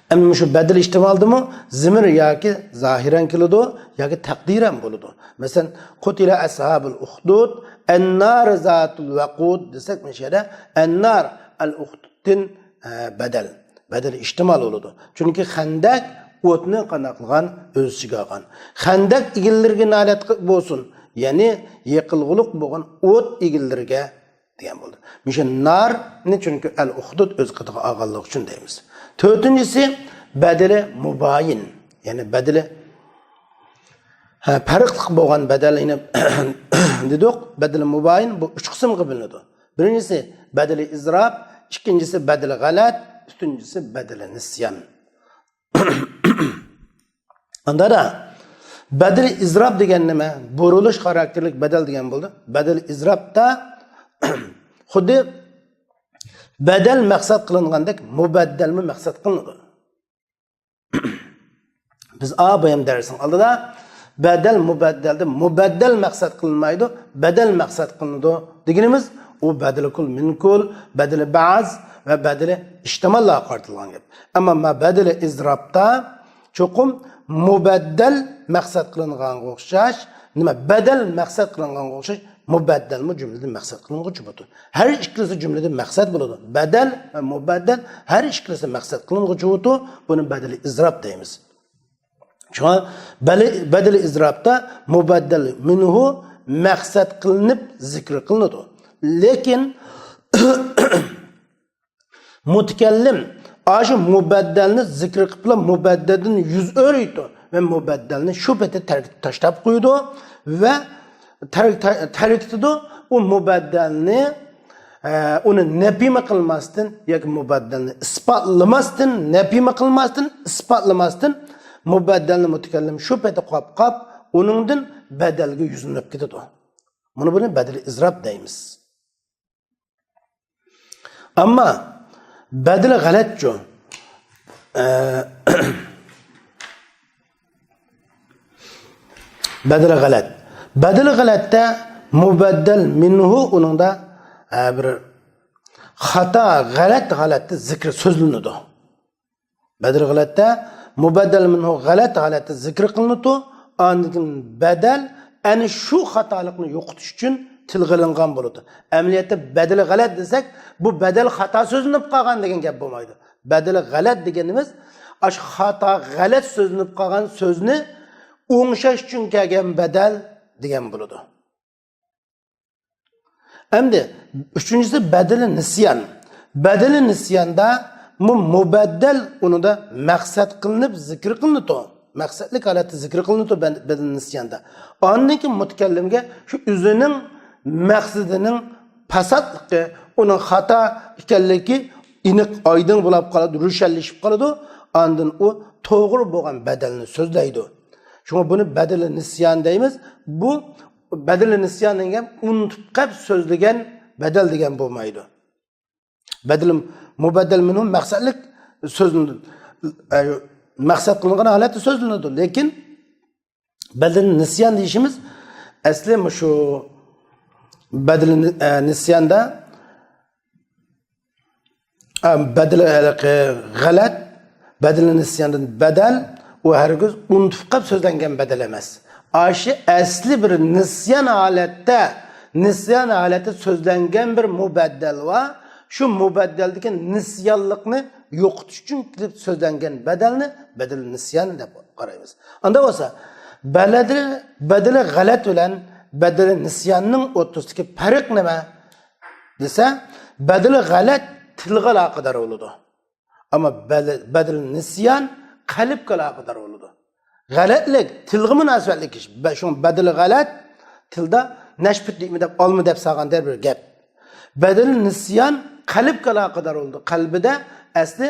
ئەمدى مۇشۇ بەدىل ئىھتىمالدىمۇ زىمىر ياكى زاھىرەن كېلىدۇ، ياكى تەقدىرەن بولىدۇ. مەسىلەن، قۇتىلە ئەسھابۇل ئۇخدۇد، ئەننار زاتۇل ۋەقۇد دېسەك، مۇشۇ يەردە ئەننار ئەل ئۇخدۇدتىن، ئە، بەدەل. بەدىل ئىھتىمال بولىدۇ. چۈنكى خەندەك ئوتنى قانداق قىلغان؟ ئۆز ئىچىگە ئالغان. خەندەك ئىگىلىرىگە نالەت بولسۇن. يەنى يېقىلغۇلۇق بولغان ئوت ئىگىلىرىگە دېگەن بولدى. مۇشۇ نارنى چۈنكى ئەل ئۇخدۇد ئۆز قېتىغا ئالغانلىقى ئۈچۈن دەيمىز. تۆتىنچىسى بەدىلى مۇبايىن. يەنى بەدىلى، ھە، پەرقلىق بولغان بەدەل، يەنى دېدۇق، بەدىلى مۇبايىن بۇ ئۈچ قىسىمغا بۆلۈنىدۇ. بىرىنچىسى بەدىلى ئىزراپ، ئىككىنچىسى بەدىلى غەلەت، ئۈچىنچىسى بەدىلى نىسيان. ئاندا دا بەدىل ئىزراپ دېگەن نېمە؟ بۇرۇلۇش خاراكتېرلىك بەدەل دېگەن بولدى. بەدىل ئىزراپتا خۇددى بەدەل مەقسەت قىلىنغاندەك مۇبەددەلمۇ مەقسەت قىلىنىدۇ. بىز ئا بايام دەرسنىڭ ئالدىدا بەدەل مۇبەددەلدە مۇبەددەل مەقسەت قىلىنمايدۇ، بەدەل مەقسەت قىلىنىدۇ دېگىنىمىز، ئۇ بەدىلى كۇل مىنكۇل، بەدىلى بەز ۋە بەدىلى ئىشتىماللارغا قارىتىلغان گەپ. ئەمما ما بەدىلى ئىزراپتا چوقۇم مۇبەددەل مەقسەت قىلىنغانغا ئوخشاش، نېمە، بەدەل مەقسەت قىلىنغانغا ئوخشاش، مۇبەددەلمۇ جۈملىدىن مەقسەت قىلىنغۇچى بولىدۇ. ھەر ئىككىلىسى جۈملىدىن مەقسەت بولىدۇ. بەدەل ۋە مۇبەددەل ھەر ئىككىلىسى مەقسەت قىلىنغۇچى بولىدۇ. بۇنى بەدىلى ئىزراپ دەيمىز. شۇڭا بەلى-، بەدىلى ئىزراپتا مۇبەددەل مىنھۇ مەقسەت قىلىنىپ زىكىر قىلىنىدۇ. لېكىن مۇتەكەللىم ئاشۇ مۇبەددەلنى زىكىر قىلىپلا مۇبەددەلدىن يۈز ئۆرۈيدۇ ۋە مۇبەددەلنى شۇ پېتى تەركىدە تاشلاپ قويىدۇ ۋە تەر-، تەر-، تەركىدە ئۇ مۇبەددەلنى، ئە، ئۇنى نەپىمۇ قىلماستىن ياكى مۇبەددەلنى ئىسپاتلىماستىن، نەپىمۇ قىلماستىن، ئىسپاتلىماستىن مۇبەددەلنى مۇتەكەللىم شۇ پېتى قويۇپ قاپ، ئۇنىڭدىن بەدەلگە يۈزلىنىپ كېتىدۇ. مۇنى بۇنى بەدىلى ئىزراپ دەيمىز. ئەمما بەدىلى غەلەتچۇ؟ ئە، بەدىلى غەلەت. بەدىلى غەلەتتە مۇبەددەل مىنھۇ ئۇنىڭدا، ئە، بىر خاتا، غەلەت ھالەتتە زىكرى سۆزلىنىدۇ. بەدىل غەلەتتە مۇبەددەل مىنھۇ غەلەت ھالەتتە زىكىر قىلىنىدۇ. ئاندىن كېيىن بەدەل ئەنە شۇ خاتالىقنى يوقىتىش ئۈچۈن تىلغا ئېلىنغان بولىدۇ. ئەمەلىيەتتە بەدىل غەلەت دېسەك، بۇ بەدەل خاتا سۆزلىنىپ قالغان دېگەن گەپ بولمايدۇ. بەدىل غەلەت دېگىنىمىز ئاشۇ خاتا، غەلەت سۆزلىنىپ قالغان سۆزنى ئوڭشاش ئۈچۈن كەلگەن بەدەل دېگەن بولىدۇ. ئەمدى ئۈچىنچىسى بەدىلى نىسيان. بەدىلى نىسياندا مۇ-، مۇبەددەل ئۇنىڭدا مەقسەت قىلىنىپ زىكىر قىلىنىدۇ. مەقسەتلىك ھالەتتە زىكىر قىلىنىدۇ بەد-، بەدىلى نىسياندا. ئاندىن كېيىن مۇتەكەللىمگە شۇ ئۆزىنىڭ مەقسىتىنىڭ پاساتلىقى، ئۇنىڭ خاتا ئىكەنلىكى ئېنىق ئايدىڭ بولاپ قالىدۇ، روشەنلىشىپ قالىدۇ. ئاندىن ئۇ توغرا بولغان بەدەلنى سۆزلەيدۇ. شۇڭا بۇنى بەدىلى نىسيان دەيمىز. بۇ بەدىلى نىسيان دېگەن گەپ ئۇنتۇپ قېلىپ سۆزلىگەن بەدەل دېگەن بولمايدۇ. بەدىلى مۇبەددەل مىنھۇ مەقسەتلىك سۆزلىنىدۇ. ئە، مەقسەت قىلىنغان ھالەتتە سۆزلىنىدۇ. لېكىن بەدىلى نىسيان دېيىشىمىز ئەسلى مۇشۇ بەدىلى نى-، ئە، نىسياندا ئە، بەدىلى ھېلىقى غەلەت، بەدىلى نىسياندىن بەدەل، ئۇ ھەرگىز ئۇنتۇپ قېلىپ سۆزلەنگەن بەدەل ئەمەس. ئاشۇ ئەسلى بىر نىسيان ھالەتتە، نىسيان ھالەتتە سۆزلەنگەن بىر مۇبەددەل بار. شۇ مۇبەددەلدىكى نىسيانلىقنى يوقىتىش ئۈچۈن كېلىپ سۆزلەنگەن بەدەلنى بەدىل نىسيان دەپ قارايمىز. ئاندا بولسا، بەدىلى، بەدىلى غەلەت بىلەن بەدىلى نىسياننىڭ ئوتتۇرىسىدىكى پەرق نېمە دېسە، بەدىلى غەلەت تىلغا ئالاقىدار بولىدۇ. ئەمما بەدىل، بەدىل نىسيان قەلبكە ئالاقىدار بولىدۇ. غەلەتلىك تىلغا مۇناسىۋەتلىك ئىش. بە-، شۇڭا بەدىل غەلەت تىلدا نەشپۈت دېيىمەن دەپ، ئالما دەپ سالغان دەر بىر گەپ. بەدىل نىسيان قەلبكە ئالاقىدار بولىدۇ. قەلبىدە ئەسلى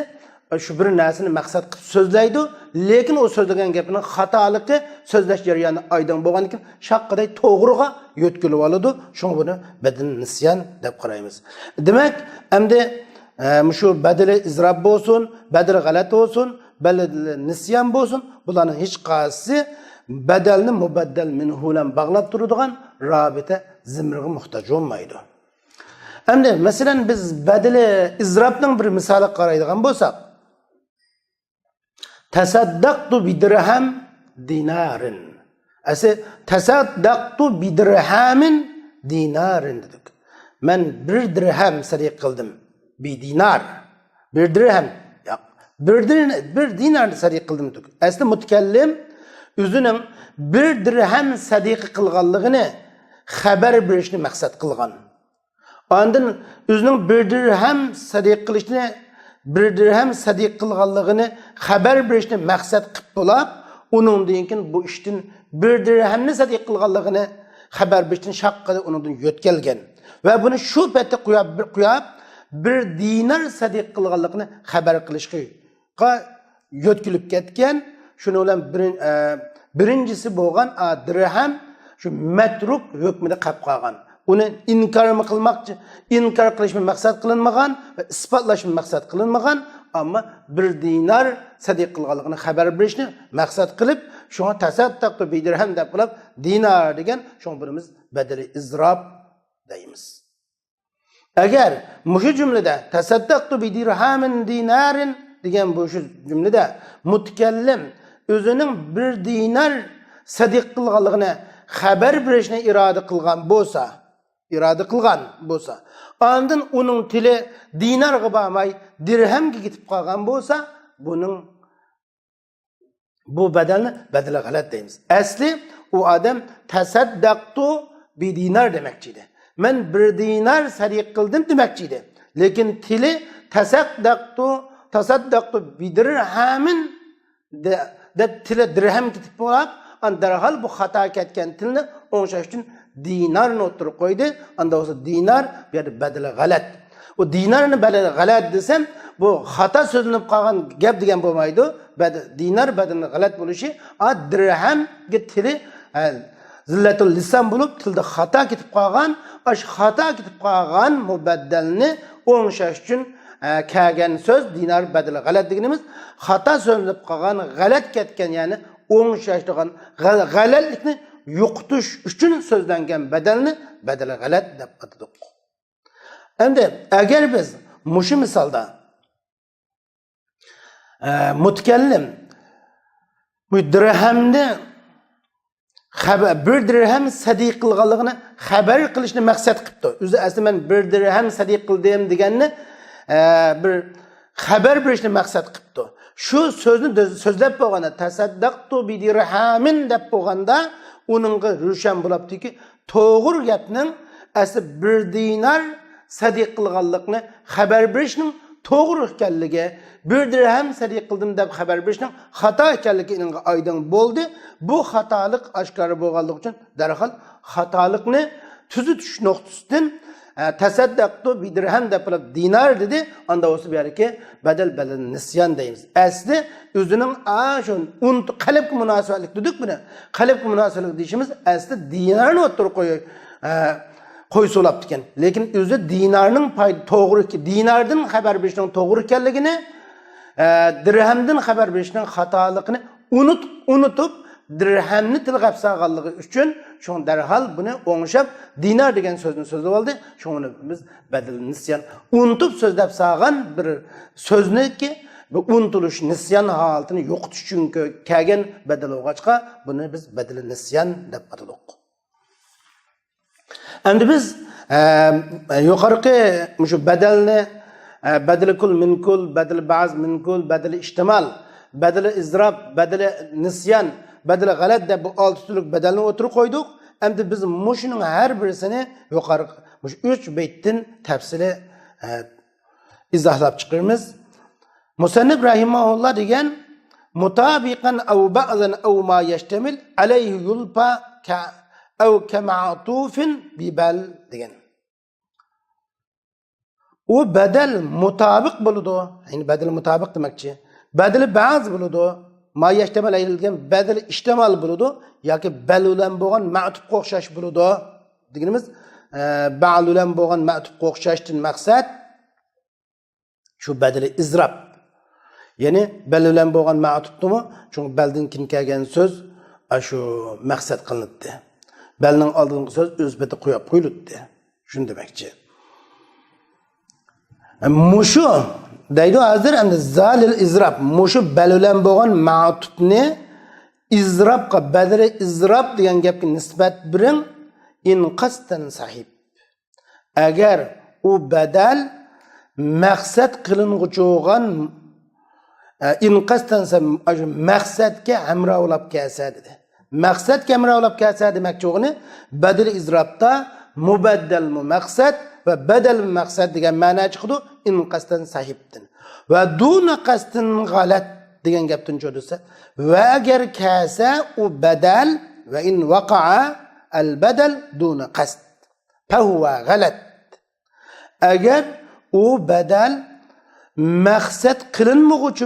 شۇ بىر نەرسىنى مەقسەت قىلىپ سۆزلەيدۇ، لېكىن ئۇ سۆزلىگەن گەپنىڭ خاتالىقى سۆزلەش جەريانى ئايدىڭ بولغاندىكىن شاققىدەي توغرىغا يۆتكىلىۋالىدۇ. شۇڭا بۇنى بەدىل نىسيان دەپ قارايمىز. دېمەك، ئەمدى، ئە، مۇشۇ بەدىلى ئىزراپ بولسۇن، بەدىلى غەلەت بولسۇن، بەدىلى نىسيان بولسۇن، بۇلارنىڭ ھېچقايسىسى بەدەلنى مۇبەددەل مىنھۇ بىلەن باغلاپ تۇرىدىغان رابىتە زىمىرغا موھتاج بولمايدۇ. ئەمدى، مەسىلەن، بىز بەدىلى ئىزراپنىڭ بىر مىسالىغا قارايدىغان بولساق، تەسەددەقتۇ بىدىرھەم دىنارىن. ئەسلى، تەسەددەقتۇ بىدىرھەمىن دىنارىن دېدۇق. مەن بىر دىرھەم سەدىقە قىلدىم. بىدىنار. بىر دىرھەم. ياق. بىر دىر-، بىر دىنار سەدىقە قىلدىم دېدۇق. ئەسلى مۇتەكەللىم ئۆزىنىڭ بىر دىرھەم سەدىقە قىلغانلىقىنى خەۋەر بېرىشنى مەقسەت قىلغان. ئاندىن ئۆزىنىڭ بىر دىرھەم سەدىقە قىلىشنى، بىر دىرھەم سەدىقە قىلغانلىقىنى خەۋەر بېرىشنى مەقسەت قىلىپ بولاپ، ئۇنىڭدىن كېيىن بۇ ئىشتىن بىر دىرھەمنى سەدىقە قىلغانلىقىنى خەۋەر بېرىشتىن شاققىدە ئۇنىڭدىن يۆتكەلگەن. ۋە بۇنى شۇ پەتتە قوياپ، بىر قوياپ، بىر دىنار سەدىقە قىلغانلىقىنى خەۋەر قىلىشقا يۆتكىلىپ كەتكەن. شۇنىڭ بىلەن بىرىن-، ئە، بىرىنچىسى بولغان، ئا، دىرھەم شۇ مەترۇك ھۆكمىدە قېلىپ قالغان. ئۇنى ئىنكارمۇ قىلماقچى، ئىنكار قىلىشمۇ مەقسەت قىلىنمىغان ۋە ئىسپاتلاشمۇ مەقسەت قىلىنمىغان، ئەمما بىر دىنار سەدىقە قىلغانلىقىنى خەۋەر بېرىشنى مەقسەت قىلىپ، شۇڭا تەسەددەقتۇ بىدىرھەم دەپ قىلىپ، دىنار دېگەن، شۇڭا بۇنى بىز بەدىلى ئىزراپ دەيمىز. ئەگەر مۇشۇ جۈملىدە تەسەددەقتۇ بىدىرھامىن دىنارىن دېگەن بۇ شۇ جۈملىدە مۇتەكەللىم ئۆزىنىڭ بىر دىنار سەدىقە قىلغانلىقىنى خەۋەر بېرىشنى ئىرادە قىلغان بولسا، ئىرادە قىلغان بولسا، ئاندىن ئۇنىڭ تىلى دىنارغا بارماي، دىرھەمگە كېتىپ قالغان بولسا، بۇنىڭ بۇ بەدەلنى بەدىلى غەلەت دەيمىز. ئەسلى ئۇ ئادەم تەسەددەقتۇ بىدىنار دېمەكچى ئىدى. مەن بىر دىنار سەدىقە قىلدىم دېمەكچى ئىدى. لېكىن تىلى تەسەددەقتۇ، تەسەددەقتۇ بىدىرھامىن دە-، دەپ تىلى دىرھەم كېتىپ بولاپ، ئان دەرھال بۇ خاتا كەتكەن تىلنى ئوڭشاش ئۈچۈن دىنارنى ئوتتۇرىغا قويدى. ئاندا بولسا دىنار بۇ يەردە بەدىلى غەلەت. ئۇ دىنارنى بەدىلى غەلەت دېسەم، بۇ خاتا سۆزلىنىپ قالغان گەپ دېگەن بولمايدۇ. بەد-، دىنار بەدىلى غەلەت بولۇشى، ئا، دىرھەمگە تىلى، ئە، زىللەتۇل لىسان بولۇپ، تىلدا خاتا كېتىپ قالغان، ئاشۇ خاتا كېتىپ قالغان مۇبەددەلنى ئوڭشاش ئۈچۈن، ئە، كەلگەن سۆز دىنار بەدىلى غەلەت دېگىنىمىز، خاتا سۆزلىنىپ قالغان، غەلەت كەتكەن، يەنى ئوڭشاشتۇرغان غەل-، غەلەتلىكنى يوقىتىش ئۈچۈن سۆزلەنگەن بەدەلنى بەدىلى غەلەت دەپ ئاتىدۇق. ئەمدى ئەگەر بىز مۇشۇ مىسالدا، ئە، مۇتەكەللىم بۇ دىرھەمنى خەۋە-، بىر دىرھەم سەدىقە قىلغانلىقىنى خەۋەر قىلىشنى مەقسەت قىپتۇ. ئۆزى ئەسلى مەن بىر دىرھەم سەدىقە قىلدىم دېگەننى، ئە، بىر خەۋەر بېرىشنى مەقسەت قىپتۇ. شۇ سۆزنى دۆ-، سۆزلەپ بولغاندا، تەسەددەقتۇ بىدىرھامىن دەپ بولغاندا، ئۇنىڭغا روشەن بولاپتۇكى، توغرا گەپنىڭ ئەسلى بىر دىنار سەدىقە قىلغانلىقنى خەۋەر بېرىشنىڭ توغرا ئىكەنلىكى، بىر دىرھەم سەدىقە قىلدىم دەپ خەۋەر بېرىشنىڭ خاتا ئىكەنلىكى ئېنىڭغا ئايدىڭ بولدى. بۇ خاتالىق ئاشكارا بولغانلىقى ئۈچۈن دەرھال خاتالىقنى تۈزىتىش نۇقتىسىدىن، ئە، تەسەددەقتۇ بىدىرھەم دەپ قىلىپ دىنار دېدى. ئاندا بولسا بۇ يەردىكى بەدەل، بەدەل نىسيان دەيمىز. ئەسلى ئۆزىنىڭ ئاشۇ ئۇنت-، قەلبكە مۇناسىۋەتلىك دېدۇق بۇنى. قەلبكە مۇناسىۋەتلىك دېيىشىمىز ئەسلى دىنارنى ئوتتۇرىغا قويۇ-، ئە، قويسا بولاپتىكەن. لېكىن ئۆزى دىنارنىڭ پايدا توغرا، دىناردىن خەۋەر بېرىشنىڭ توغرا ئىكەنلىكىنى، ئە، دىرھەمدىن خەۋەر بېرىشنىڭ خاتالىقىنى ئۇنۇت-، ئۇنۇتۇپ، دىرھەمنى تىلغا ئەپ سالغانلىقى ئۈچۈن، شۇڭا دەرھال بۇنى ئوڭشاپ، دىنار دېگەن سۆزنى سۆزلىۋالدى. شۇڭا ئۇنى بىز بەدىل نىسيان، ئۇنتۇپ سۆزلەپ سالغان بىر سۆزنىكى بۇ ئۇنتۇلۇش، نىسيان ھالىتىنى يوقىتىش ئۈچۈن كەلگەن بەدەل بولغاچقا، بۇنى بىز بەدىلى نىسيان دەپ ئاتىدۇق. ئەمدى بىز، ئە، يۇقىرىقى مۇشۇ بەدەلنى، ئە، بەدىلى كۇل مىنكۇل، بەدىلى بەز مىنكۇل، بەدىلى ئىشتىمال، بەدىلى ئىزراپ، بەدىلى نىسيان، بەدىلى غەلەت دەپ بۇ ئالتە تۈرلۈك بەدەلنى ئوتتۇرىغا قويدۇق. ئەمدى بىز مۇشۇنىڭ ھەر بىرسىنى يۇقىرىقى مۇشۇ ئۈچ بەيتتىن تەپسىلىي، ئە، ئىزاھلاپ چىقىرىمىز. مۇسەننىپ رەھىمەھۇللا دېگەن، مۇتابىقەن ئەۋ بەزەن ئەۋ ما يەشتەمىل ئەلەيھى يۇلپا كە-، ئەۋ كەمەتۇفىن بىبەل دېگەن. ئۇ بەدەل مۇتابىق بولىدۇ. يەنى بەدەل مۇتابىق دېمەكچى. بەدىلى بەز بولىدۇ. ما يەشتەمىل ئەلەيھى دېگەن بەدىلى ئىشتىمال بولىدۇ. ياكى بەل بىلەن بولغان مەتۇپقا ئوخشاش بولىدۇ. دېگىنىمىز، ئە، بەل بىلەن بولغان مەتۇپقا ئوخشاشتىن مەقسەت شۇ بەدىلى ئىزراپ. يەنى بەل بىلەن بولغان مەتۇپتىمۇ، چۈنكى بەلدىن كېيىن كەلگەن سۆز، ئاشۇ مەقسەت قىلىنىپتى. بەلنىڭ ئالدىنقى سۆز ئۆز پېتى قويۇپ قويۇلۇپتى. شۇنى دېمەكچى. مۇشۇ دەيدۇ ھازىر ئەمدى زالىل ئىزراپ. مۇشۇ بەل بىلەن بولغان مەتۇپنى ئىزراپقا، بەدىلى ئىزراپ دېگەن گەپكە نىسبەت بېرىڭ. ئىنقەستەن ساھىب. ئەگەر ئۇ بەدەل مەقسەت قىلىنغۇچى بولغان، ئە، ئىنقەستەن سە-، مەقسەتكە ھەمراھ بولاپ كەلسە دېدى. مەقسەتكە ھەمراھ بولاپ كەلسە دېمەكچى بولغىنى، بەدىلى ئىزراپتا مۇبەددەلمۇ مەقسەت ۋە بەدەلمۇ مەقسەت دېگەن مەنا چىقىدۇ، ئىنقەستەن ساھىبتىن. ۋە دۇنە قەستىن غەلەت دېگەن گەپتىن چۈشىدۇ. ۋە ئەگەر كەلسە ئۇ بەدەل، ۋە ئىن ۋەقەئە ئەل بەدەل دۇنە قەست. فەھۇۋە غەلەت. ئەگەر ئۇ بەدەل مەقسەت قىلىنمىغۇچى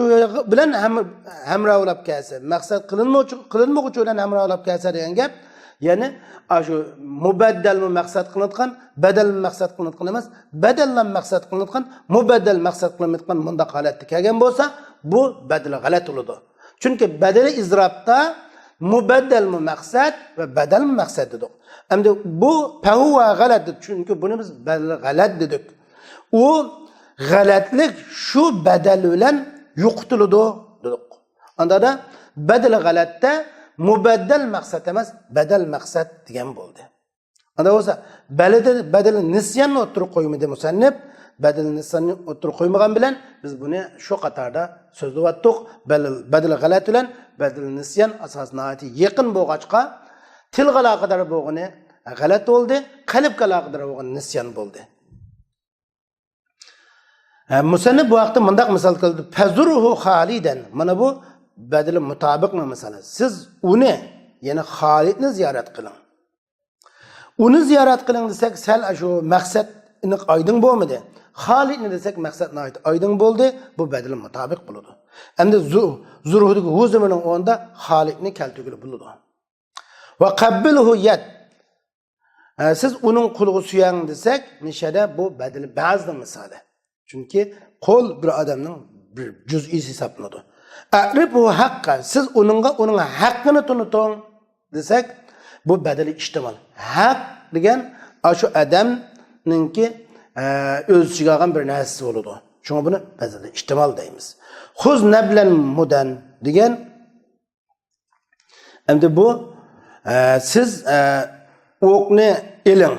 بىلەن ھەم-، ھەمراھ بولاپ كەلسە، مەقسەت قىلىنمىغۇچى، قىلىنمىغۇچى بىلەن ھەمراھ بولاپ كەلسە دېگەن گەپ، يەنى ئاشۇ مۇبەددەلمۇ مەقسەت قىلىنىۋاتقان، بەدەلمۇ مەقسەت قىلىنىۋاتقان ئەمەس، بەدەللا مەقسەت قىلىنىۋاتقان، مۇبەددەل مەقسەت قىلىنمايدىغان مۇنداق ھالەتتە كەلگەن بولسا، بۇ بەدىلى غەلەت بولىدۇ. چۈنكى بەدىلى ئىزراپتا مۇبەددەلمۇ مەقسەت ۋە بەدەلمۇ مەقسەت دېدۇق. ئەمدى بۇ پەھۇۋە غەلەت دېدۇق. چۈنكى بۇنى بىز بەدىلى غەلەت دېدۇق. ئۇ غەلەتلىك شۇ بەدەل بىلەن يوقىتىلىدۇ دېدۇق. ئاندا بەدىلى غەلەتتە مۇبەددەل مەقسەت ئەمەس، بەدەل مەقسەت دېگەن بولدى. ئاندا بولسا، بەلىدە، بەدىلى نىسياننى ئوتتۇرىغا قويمىدى مۇسەننىپ. بەدىلى نىسياننى ئوتتۇرىغا قويمىغان بىلەن بىز بۇنى شۇ قاتاردا سۆزلىۋاتتۇق. بەل-، بەدىلى غەلەت بىلەن بەدىلى نىسيان ئاساسى ناھايىتى يېقىن بولغاچقا، تىلغا ئالاقىدار بولغىنى غەلەت بولدى، قەلبكە ئالاقىدار بولغىنى نىسيان بولدى. ھە، مۇسەننىپ بۇ ھەقتە مۇنداق مىسال كەلتۈردى. فەزۇرھۇ خالىدەن. مانا بۇ بەدىلى مۇتابىقنىڭ مىسالى. سىز ئۇنى، يەنى خالىدنى زىيارەت قىلىڭ. ئۇنى زىيارەت قىلىڭ دېسەك، سەل شۇ مەقسەت ئېنىق ئايدىڭ بولمىدى. خالىدنى دېسەك، مەقسەت ناھايىتى ئايدىڭ بولدى. بۇ بەدىلى مۇتابىق بولىدۇ. ئەمدى زۇ-، زۇرھۇدىكى ھۇ زېمىرنىڭ ئورنىدا خالىدنى كەلتۈرگىلى بولىدۇ. ۋە قەببىلھۇ يەد. ئە، سىز ئۇنىڭ قولىغا سۆيەڭ دېسەك، مىشەدە بۇ بەدىلى بەزنىڭ مىسالى. چۈنكى قول بىر ئادەمنىڭ بىر جۈزئىسى ھېسابلىنىدۇ. ئەرىفھۇ ھەققە، سىز ئۇنىڭغا ئۇنىڭ ھەققىنى تونۇتۇڭ دېسەك، بۇ بەدىلى ئىشتىمال. ھەق دېگەن ئاشۇ ئادەمنىڭكى، ئە، ئۆز ئىچىگە ئالغان بىر نەرسىسى بولىدۇ. شۇڭا بۇنى بەدىلى ئىشتىمال دەيمىز. خۇز نەبلەن مۇدەن دېگەن ئەمدى بۇ، ئە، سىز، ئە، ئوقنى ئېلىڭ،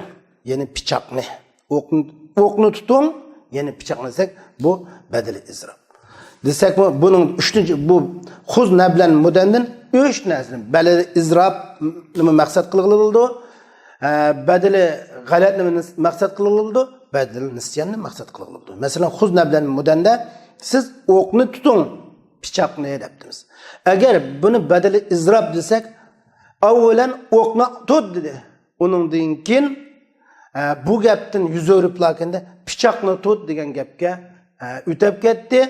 يەنى پىچاقنى. ئوقنى، ئوقنى تۇتۇڭ، يەنى پىچاقنى دېسەك، بۇ بەدىلى ئىزراپ. دېسەكمۇ، بۇنىڭ ئۈچىنچى، بۇ خۇز نەبلەن مۇدەندىن ئۈچ نەرسىنى، بەدىلى ئىزراپنىمۇ مەقسەت قىلغىلى بولىدۇ، ئە، بەدىلى غەلەتنىمۇ مەقسەت قىلغىلى بولىدۇ، بەدىلى نىسياننى مەقسەت قىلغىلى بولىدۇ. مەسىلەن، خۇز نەبلەن مۇدەندە سىز ئوقنى تۇتۇڭ، پىچاقنى دەپتىمىز. ئەگەر بۇنى بەدىلى ئىزراپ دېسەك، ئاۋۋالەن ئوقنى تۇت دېدى. ئۇنىڭدىن كېيىن، ئە، بۇ گەپتىن يۈز ئۆرۈپلا كەلدى، پىچاقنى تۇت دېگەن گەپكە، ئە، ئۆتۈپ كەتتى.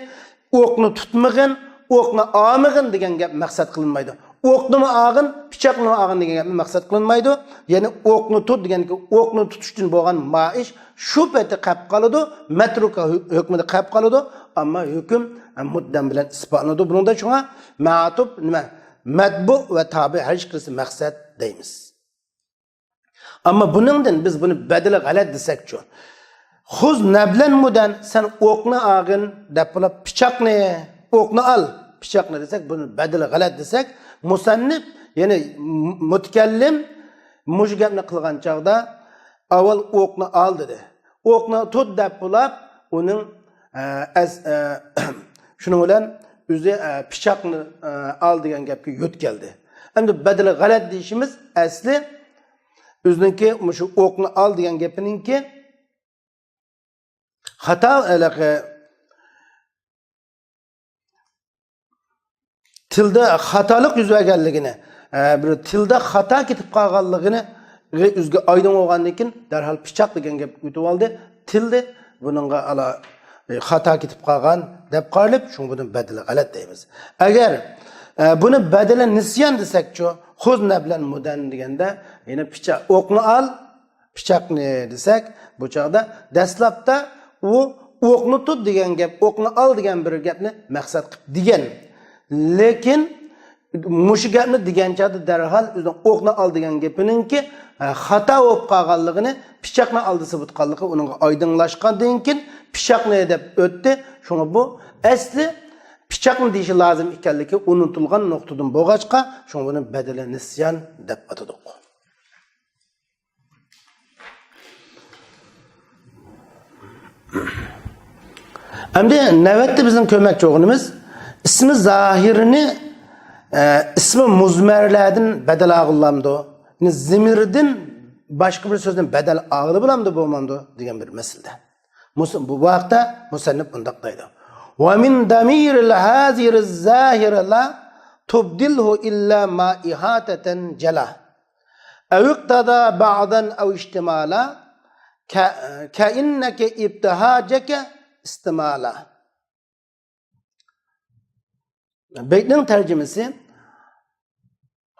ئوقنى تۇتمىغىن، ئوقنى ئالمىغىن دېگەن گەپ مەقسەت قىلىنمايدۇ. ئوقنىمۇ ئالغىن، پىچاقنىمۇ ئالغىن دېگەن گەپمۇ مەقسەت قىلىنمايدۇ. يەنى ئوقنى تۇت دېگەن، ئوقنى تۇتۇشتىن بولغان مائىش شۇ پېتى قېلىپ قالىدۇ، مەترۇكا ھۆ-، ھۆكمىدە قېلىپ قالىدۇ، ئەمما ھۆكۈم، ئە، مۇددەم بىلەن ئىسپاتلىنىدۇ. بۇنىڭدا شۇڭا مەتۇپ نېمە؟ مەتبۇ ۋە تابىئ ھەر ئىككىلىسى مەقسەت دەيمىز. ئەمما بۇنىڭدىن بىز بۇنى بەدىلى غەلەت دېسەكچۇ؟ خۇز نەبلەن مۇدەن، سەن ئوقنى ئالغىن دەپ بولۇپ، پىچاقنى ئوقنى ئال، پىچاقنى دېسەك، بۇنى بەدىلى غەلەت دېسەك، مۇسەننىپ، يەنى مۇتىكەللىم مۇشۇ گەپنى قىلغان چاغدا ئاۋۋال ئوقنى ئال دېدى. ئوقنى تۇت دەپ بولاپ، ئۇنىڭ، ئە، ئەس-، ئە، شۇنىڭ بىلەن ئۆزى، ئە، پىچاقنى، ئە، ئال دېگەن گەپكە يۆتكەلدى. ئەمدى بەدىلى غەلەت دېيىشىمىز ئەسلى ئۆزىنىڭكى مۇشۇ ئوقنى ئال دېگەن گېپىنىڭكى خاتا، ھېلىقى تىلدا خاتالىق يۈز بەرگەنلىكىنى، ئە، بىر تىلدا خاتا كېتىپ قالغانلىقىنى ئۆزىگە ئايدىڭ بولغاندىن كېيىن، دەرھال پىچاق دېگەن گەپ ئۆتۈۋالدى. تىلدا بۇنىڭغا ئالا، ئە، خاتا كېتىپ قالغان دەپ قارىلىپ، شۇڭا بۇنى بەدىلى غەلەت دەيمىز. ئەگەر، ئە، بۇنى بەدىلى نىسيان دېسەكچۇ، خۇز نەبلەن مۇدەن دېگەندە، يەنە پىچاق، ئوقنى ئال، پىچاقنى دېسەك، بۇ چاغدا دەسلەپتە ئۇ ئوقنى تۇت دېگەن گەپ، ئوقنى ئال دېگەن بىر گەپنى مەقسەت قىلىپ دېگەن. لېكىن مۇشۇ گەپنى دېگەن چاغدا دەرھال ئۆزىنىڭ ئوقنى ئال دېگەن گېپىنىڭكى، ئە، خاتا بولۇپ قالغانلىقىنى، پىچاقنى ئالدى سېۋىتقانلىقى ئۇنىڭغا ئايدىڭلاشقاندىن كېيىن، پىچاقنى دەپ ئۆتتى. شۇڭا بۇ ئەسلى پىچاقنى دېيىشى لازىم ئىكەنلىكى ئۇنتۇلغان نۇقتىدىن بولغاچقا، شۇڭا بۇنى بەدىلى نىسيان دەپ ئاتىدۇق. ئەمدى نۆۋەتتە بىزنىڭ كۆرمەكچى بولغىنىمىز، ئىسمى زاھىرنى، ئە، ئىسمى مۇزمەرلەردىن بەدەل ئالغىلى بولامدۇ؟ يەنى زىمىردىن باشقا بىر سۆزدىن بەدەل ئالغىلى بولامدۇ، بولمامدۇ دېگەن بىر مەسىلىدە. مۇس-، بۇ ھەقتە مۇسەننىپ مۇنداق دەيدۇ. ومن ضمير الحاضر الظاهر لا تبدله إلا ما إحاطة جلا. أو اقتضى بعضا أو اشتمالا، ك-، كأنك ابتهاجك استمالا. بەيتنىڭ تەرجىمىسى،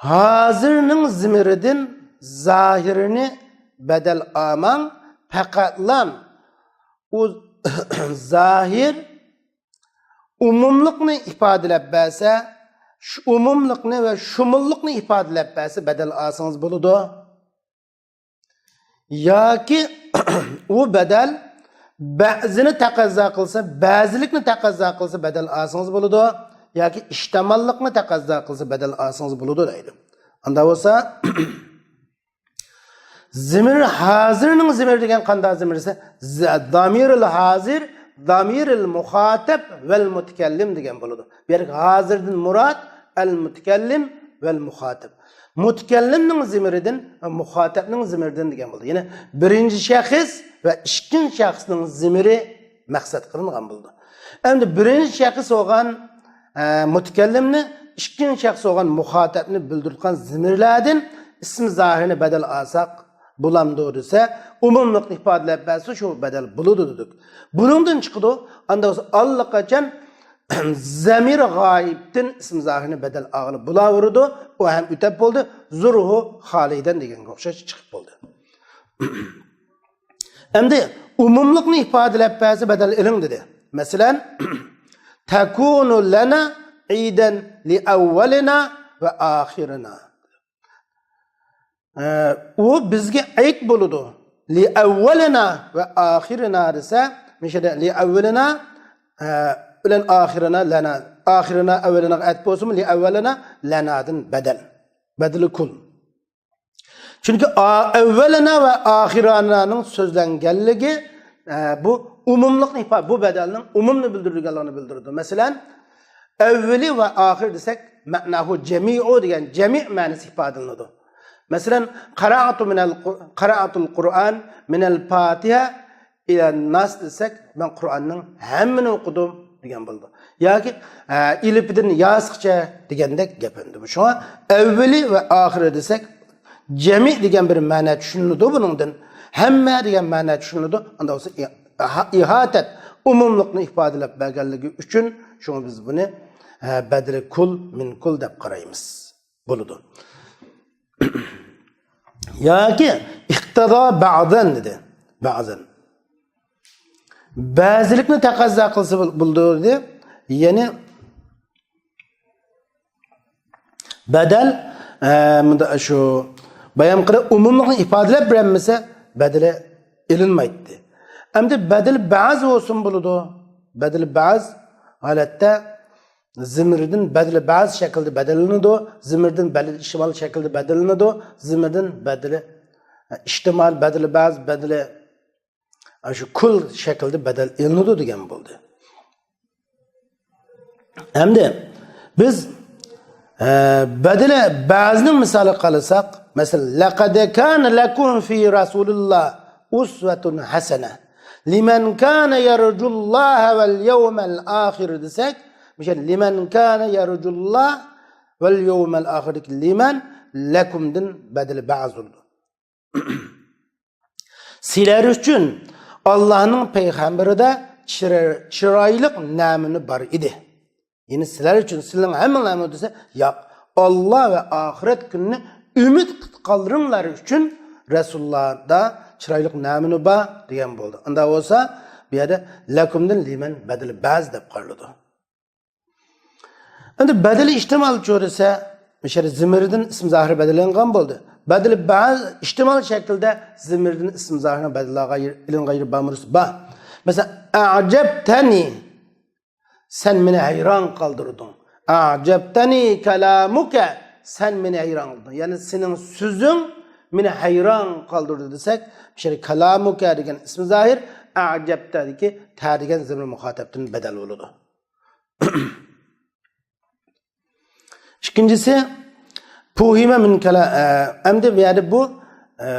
ھازىرنىڭ زىمىرىدىن زاھىرنى بەدەل ئالماڭ، پەقەتلا ئۇ زاھىر ئومۇملۇقنى ئىپادىلەپ بەرسە، شۇ ئومۇملۇقنى ۋە شۇمۇللۇقنى ئىپادىلەپ بەرسە، بەدەل ئالسىڭىز بولىدۇ. ياكى ئۇ بەدەل بەزىنى تەقەززا قىلسا، بەزىلىكنى تەقەززا قىلسا، بەدەل ئالسىڭىز بولىدۇ. ياكى ئىشتىماللىقنى تەقەززا قىلسا، بەدەل ئالسىڭىز بولىدۇ دەيدۇ. ئاندا بولسا، زىمىر، ھازىرنىڭ زىمىرى دېگەن قانداق زىمىر دېسە، ز-، ضمير الحاضر، ضمير المخاطب والمتكلم دېگەن بولىدۇ. بۇ يەردىكى ھازىردىن مۇراد ئەل مۇتىكەللىم ۋەل مۇخاتىب. مۇتىكەللىمنىڭ زىمىرىدىن ۋە مۇخاتەبنىڭ زىمىرىدىن دېگەن بولىدۇ. يەنى بىرىنچى شەخس ۋە ئىككىنچى شەخسنىڭ زىمىرى مەقسەت قىلىنغان بولىدۇ. ئەمدى بىرىنچى شەخس بولغان، ئە، مۇتىكەللىمنى، ئىككىنچى شەخس بولغان مۇخاتەبنى بىلدۈرىدىغان زىمىرلەردىن ئىسمى زاھىرنى بەدەل ئالساق بولامدۇ دېسە، ئومۇملۇقنى ئىپادىلەپ بەرسە شۇ بەدەل بولىدۇ دېدۇق. بۇنىڭدىن چىقىدۇ، ئاندا بولسا ئاللىقاچان زەمىر غائىبتىن ئىسم زاھىرنى بەدەل ئالغىلى بولاۋېرىدۇ. ئۇ ھەم ئۆتەپ بولدى. زۇرھۇ خالىدەن دېگەنگە ئوخشاش چىقىپ بولدى. ئەمدى ئومۇملۇقنى ئىپادىلەپ بەرسە بەدەل ئېلىڭ دېدى. مەسىلەن، تەكۇنۇ لەنا ئىدەن لىئەۋۋەلىنا ۋە ئاخىرىنا. ئە، ئۇ بىزگە ئەيد بولىدۇ. لىئەۋۋەلىنا ۋە ئاخىرىنا دېسە، مىشىدە لىئەۋۋەلىنا، ئە، بىلەن ئاخىرىنا لەنا. ئاخىرىنا ئەۋۋەلىناغا ئەتىپ بولسىمۇ، لىئەۋۋەلىنا لەنادىن بەدەل. بەدىلى كۇل. چۈنكى ئا-، ئەۋۋەلىنا ۋە ئاخىرانانىڭ سۆزلەنگەنلىكى، ئە، بۇ ئومۇملۇقنى ئىپا-، بۇ بەدەلنىڭ ئومۇمنى بىلدۈرىدىغانلىقىنى بىلدۈرىدۇ. مەسىلەن، ئەۋۋىلى ۋە ئاخىر دېسەك، مەناھۇ جەمىئۇ دېگەن جەمىئ مەنىسى ئىپادىلىنىدۇ. مەسىلەن، قەرەئەتۇ مىنەل قۇ-، قەرەئەتۇل قۇرئان مىنەل پاتىھە ئىلەن ناس دېسەك، مەن قۇرئاننىڭ ھەممىنى ئوقۇدۇم دېگەن بولىدۇ. ياكى، ئە، ئېلىپىدىن ياسىغىچە دېگەندەك گەپ ئەمدى بۇ. شۇڭا ئەۋۋىلى ۋە ئاخىرى دېسەك، جەمىئ دېگەن بىر مەنە چۈشىنىلىدۇ بۇنىڭدىن. ھەممە دېگەن مەنە چۈشىنىلىدۇ. ئاندا بولسا ئىھا-، ئىھاتەت، ئومۇملۇقنى ئىپادىلەپ بەرگەنلىكى ئۈچۈن، شۇڭا بىز بۇنى، ئە، بەدىلى كۇل مىن كۇل دەپ قارايمىز. بولىدۇ. ياكى ئىقتىدا بەزەن دېدى. بەزەن. بەزىلىكنى تەقەززا قىلسا بول-، بولىدۇ دېدى. يەنى بەدەل، ئە، مۇندا شۇ بايام قىلىپ ئومۇملۇقنى ئىپادىلەپ بېرەلمىسە بەدىلى ئېلىنمايتتى. ئەمدى بەدىل بەز بولسىمۇ بولىدۇ. بەدىل بەز ھالەتتە زىمىردىن بەدىلى بەزى شەكىلدە بەدەللىنىدۇ، زىمىردىن بەدىلى ئىشتىمال شەكىلدە بەدەللىنىدۇ، زىمىردىن بەدىلى ئىشتىمال، بەدىلى بەزى، بەدىلى شۇ كۈل شەكىلدە بەدەل ئېلىنىدۇ دېگەن بولدى. ئەمدى بىز، ئە، بەدىلى بەزىنىڭ مىسالىغا قارىساق، مەسىلەن، لەقەد كانە لەكۇم فى رەسۇلىللا ئۇسۋەتۇن ھەسەنە لىمەن كانە يەرجۇللاھە ۋەل يەۋمەل ئاخىر دېسەك، مۇشۇ لىمەن كانە يەرجۇللا ۋەل يەۋمەل ئاخىردىكى لىمەن لەكۇمدىن بەدىلى بەز بولىدۇ. سىلەر ئۈچۈن ئاللانىڭ پەيغەمبىرىدە چىرا-، چىرايلىق نەمۇنە بار ئىدى. يەنى سىلەر ئۈچۈن، سىلەرنىڭ ھەممىڭلارمۇ دېسە، ياق، ئاللا ۋە ئاخىرەت كۈنىنى ئۈمىد قىلغانلىرىڭلار ئۈچۈن رەسۇلۇللادا چىرايلىق نەمۇنە بار دېگەن بولدى. ئۇنداق بولسا، بۇ يەردە لەكۇمدىن لىمەن بەدىلى بەز دەپ قارىلىدۇ. ئەمدى بەدىلى ئىشتىمالچۇ دېسە، مۇشۇ يەردە زىمىردىن ئىسمى زاھىر بەدىللەنگەن بولدى. بەدىلى بەز ئىشتىمال شەكلىدە زىمىردىن ئىسمى زاھىرنىڭ بەدىلىگە ئېلىنغان يېرى بارمۇ دېسە بار. مەسىلەن، ئەجەبتەنى، سەن مېنى ھەيران قالدۇردۇڭ. ئەجەبتەنى كەلامۇكە، سەن مېنى ھەيران قىلدىڭ. يەنى سېنىڭ سۆزۈڭ مېنى ھەيران قالدۇردى دېسەك، مۇشۇ يەردە كەلامۇكە دېگەن ئىسمى زاھىر، ئەجەبتەدىكى تە دېگەن زىمىر مۇخاتەبتىن بەدەل بولىدۇ. ئىككىنچىسى، پۇھىمە مىن كالا-، ئە، ئەمدى بۇ يەردە بۇ، ئە،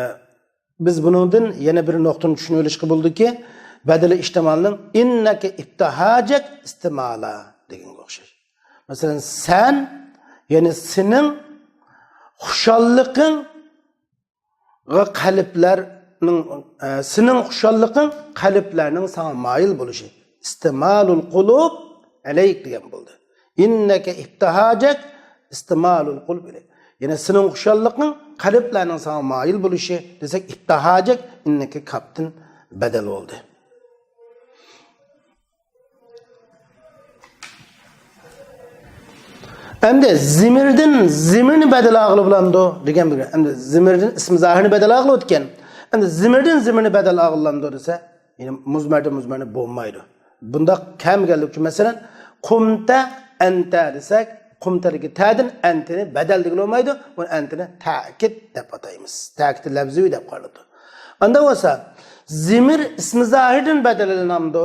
بىز بۇنىڭدىن يەنە بىر نۇقتىنى چۈشىنىۋېلىشقا بولىدۇكى، بەدىلى ئىشتىمالنىڭ ئىننەكە ئىبتەھاجەك ئىستىمالا دېگەنگە ئوخشاش. مەسىلەن، سەن، يەنى سېنىڭ خۇشاللىقىڭ قەلبلەرنىڭ، ئە، سېنىڭ خۇشاللىقىڭ قەلبلەرنىڭ ساڭا مايىل بولۇشى. ئىستىمالۇل قۇلۇب ئەلەيك دېگەن بولدى. ئىننەكە ئىبتەھاجەك ئىستىمالۇل قۇلۇب ئەلەيك. يەنى سېنىڭ خۇشاللىقىڭ قەلبلەرنىڭ ساڭا مايىل بولۇشى دېسەك، ئىبتەھاجەك ئىننەكە كاپتىن بەدەل بولدى. ئەمدى زىمىردىن زىمىرنى بەدەل ئالغىلى بولامدۇ دېگەن بىر گەپ. ئەمدى زىمىردىن ئىسمى زاھىرنى بەدەل ئالغىلى ئۆتكەن. ئەمدى زىمىردىن زىمىرنى بەدەل ئالغىلى بولامدۇ دېسە، يەنى مۇزمەردىن مۇزمەرنى بولمايدۇ. بۇنداق كەلمىگەنلىكى ئۈچۈن، مەسىلەن، قۇمتە ئەنتە دېسەك، قۇمتەدىكى تەدىن ئەنتىنى بەدەل دېگىلى بولمايدۇ. بۇ ئەنتىنى تەكىد دەپ ئاتايمىز. تەكىد لەفزىۋى دەپ قارىلىدۇ. ئاندا بولسا، زىمىر ئىسمى زاھىردىن بەدەل ئېلىنامدۇ؟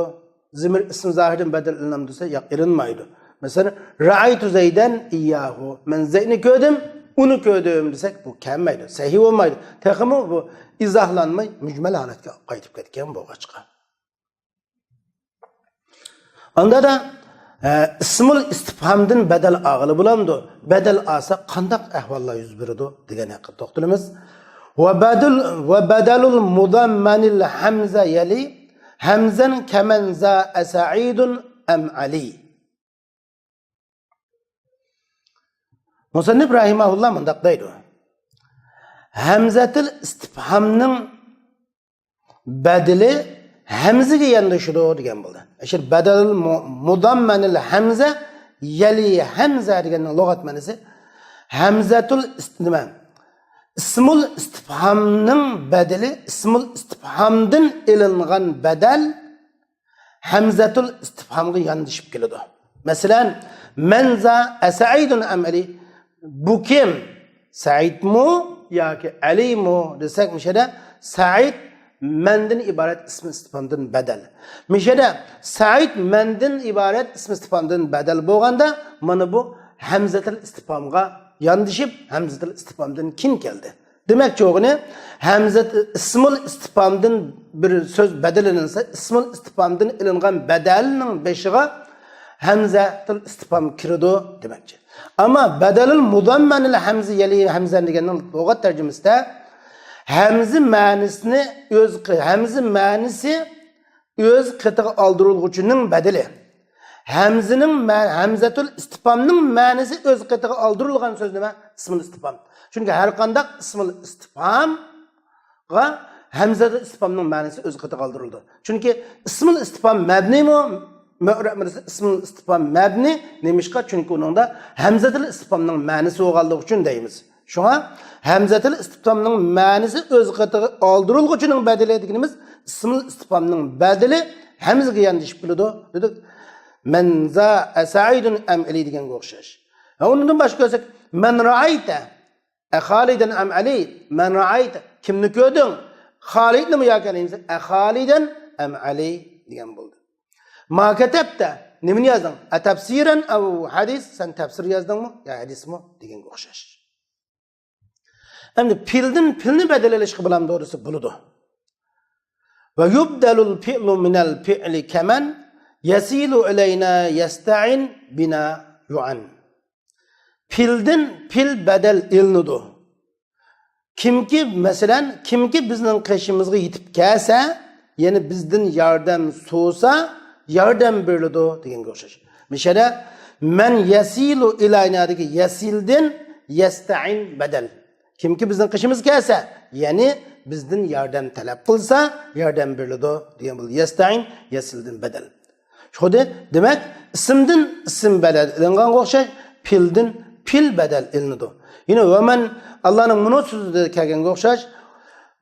زىمىر ئىسمى زاھىردىن بەدەل ئېلىنامدۇ دېسە، ياق، ئېلىنمايدۇ. مەسىلەن، رەئەيتۇ زەيدەن ئىيياھۇ، مەن زەيدنى كۆردۈم، ئۇنى كۆردۈم دېسەك، بۇ كەلمەيدۇ، سەھىھ بولمايدۇ. تېخىمۇ بۇ ئىزاھلانماي مۈجمەل ھالەتكە قايتىپ كەتكەن بولغاچقا. ئاندا دا، ئە، ئىسمۇل ئىستىفھامدىن بەدەل ئالغىلى بولامدۇ؟ بەدەل ئالسا قانداق ئەھۋاللار يۈز بېرىدۇ دېگەن ھەققىدە توختىلىمىز. ۋە بەدىل، ۋە بەدەلۇل مۇدەممەنىل ھەمزە يەلى، ھەمزەن كەمەن زا ئەسەئىدۇن ئەم ئەلى. مۇسەننىپ رەھىمەھۇللا مۇنداق دەيدۇ. ھەمزەتىل ئىستىپھامنىڭ بەدىلى ھەمزىگە ياندىشىدۇ دېگەن بولدى. شۇ بەدەل مۇ-، مۇدەممەنىل ھەمزە يەلى ھەمزە دېگەننىڭ لۇغەت مەنىسى ھەمزەتۇل ئىس-، نېمە؟ ئىسمۇل ئىستىپھامنىڭ بەدىلى، ئىسمۇل ئىستىپھامدىن ئېلىنغان بەدەل ھەمزەتۇل ئىستىپھامغا ياندىشىپ كېلىدۇ. مەسىلەن، مەن زا ئەسەئىدۇن ئەم ئەلى، بۇ كىم؟ سەئىدمۇ ياكى ئەلىمۇ دېسەك، مۇشۇ يەردە سەئىد مەندىن ئىبارەت ئىسمى ئىستىپھامدىن بەدەل. مۇشۇ يەردە سەئىد مەندىن ئىبارەت ئىسمى ئىستىپھامدىن بەدەل بولغاندا، مانا بۇ ھەمزەتىل ئىستىپھامغا ياندىشىپ، ھەمزەتىل ئىستىپھامدىن كېيىن كەلدى. دېمەكچى بولغىنى، ھەمزە ئىسمۇل ئىستىپھامدىن بىر سۆز بەدەللىنسە، ئىسمۇل ئىستىپھامدىن ئېلىنغان بەدەلنىڭ بېشىغا ھەمزەتۇل ئىستىپھام كىرىدۇ دېمەكچى. ئەمما بەدەلۇل مۇدەممەنىل ھەمزە يەلى ھەمزە دېگەننىڭ لۇغەت تەرجىمىسىدە ھەمزە مەنىسىنى ئۆز قى-، ھەمزە مەنىسى ئۆز قېتىغا ئالدۇرۇلغۇچىنىڭ بەدىلى. ھەمزىنىڭ مە-، ھەمزەتۇل ئىستىپھامنىڭ مەنىسى ئۆز قېتىغا ئالدۇرۇلغان سۆز نېمە؟ ئىسمۇل ئىستىپھام. چۈنكى ھەر قانداق ئىسمۇل ئىستىپھامغا ھەمزەتۇل ئىستىپھامنىڭ مەنىسى ئۆز قېتىغا ئالدۇرۇلىدۇ. چۈنكى ئىسمۇل ئىستىپھام مەبنىمۇ؟ مۇئرەبمۇ دېسە، ئىسمۇل ئىستىپھام مەبنى. نېمىشقا؟ چۈنكى ئۇنىڭدا ھەمزەتۇل ئىستىپھامنىڭ مەنىسى بولغانلىقى ئۈچۈن دەيمىز. شۇڭا ھەمزەتىل ئىستىپھامنىڭ مەنىسى ئۆز قېتىغا ئالدۇرۇلغۇچىنىڭ بەدىلى دېگىنىمىز ئىسمىل ئىستىپھامنىڭ بەدىلى ھەمزىگە ياندىشىپ كېلىدۇ دېدۇق. مەن زا ئەسەئىدۇن ئەم ئەلى دېگەنگە ئوخشاش. ۋە ئۇنىڭدىن باشقا كۆرسەك، مەن رائەيتە ئەخالىدەن ئەم ئەلى، مەن رائەيتە، كىمنى كۆردۈڭ؟ خالىدنىمۇ ياكى ئەلىنى دېسە، ئەخالىدەن ئەم ئەلى دېگەن بولدى. ما كەتەبتە، نېمىنى يازدىڭ؟ ئەتەفسىرەن ئەۋ ھەدىس، سەن تەپسىر يازدىڭمۇ يا ھەدىسمۇ دېگەنگە ئوخشاش. ئەمدى پىلدىن پىلنى بەدەل ئېلىشقا بولامدۇ دېسە، بولىدۇ. ۋە يۇبدەلۇل پىئلۇ مىنەل پىئلى كەمەن يەسىلۇ ئىلەينا يەستەئىن بىنا يۇئەن. پىلدىن پىل بەدەل ئېلىنىدۇ. كىمكى، مەسىلەن، كىمكى بىزنىڭ قېشىمىزغا يېتىپ كەلسە، يەنى بىزدىن ياردەم سورىسا، ياردەم بېرىلىدۇ دېگەنگە ئوخشاش. مىشەدە مەن يەسىلۇ ئىلەينادىكى يەسىلدىن يەستەئىن بەدەل. كىمكى بىزنىڭ قېشىمىزغا كەلسە، يەنى بىزدىن ياردەم تەلەپ قىلسا، ياردەم بېرىلىدۇ دېگەن بولدى. يەستەئىن يەسىلدىن بەدەل. شۇدى، دېمەك، ئىسىمدىن ئىسىم بەدەل ئېلىنغانغا ئوخشاش، پىلدىن پىل بەدەل ئېلىنىدۇ. يەنە ۋەمەن، ئاللانىڭ مۇنۇ سۆزىدە كەلگەنگە ئوخشاش،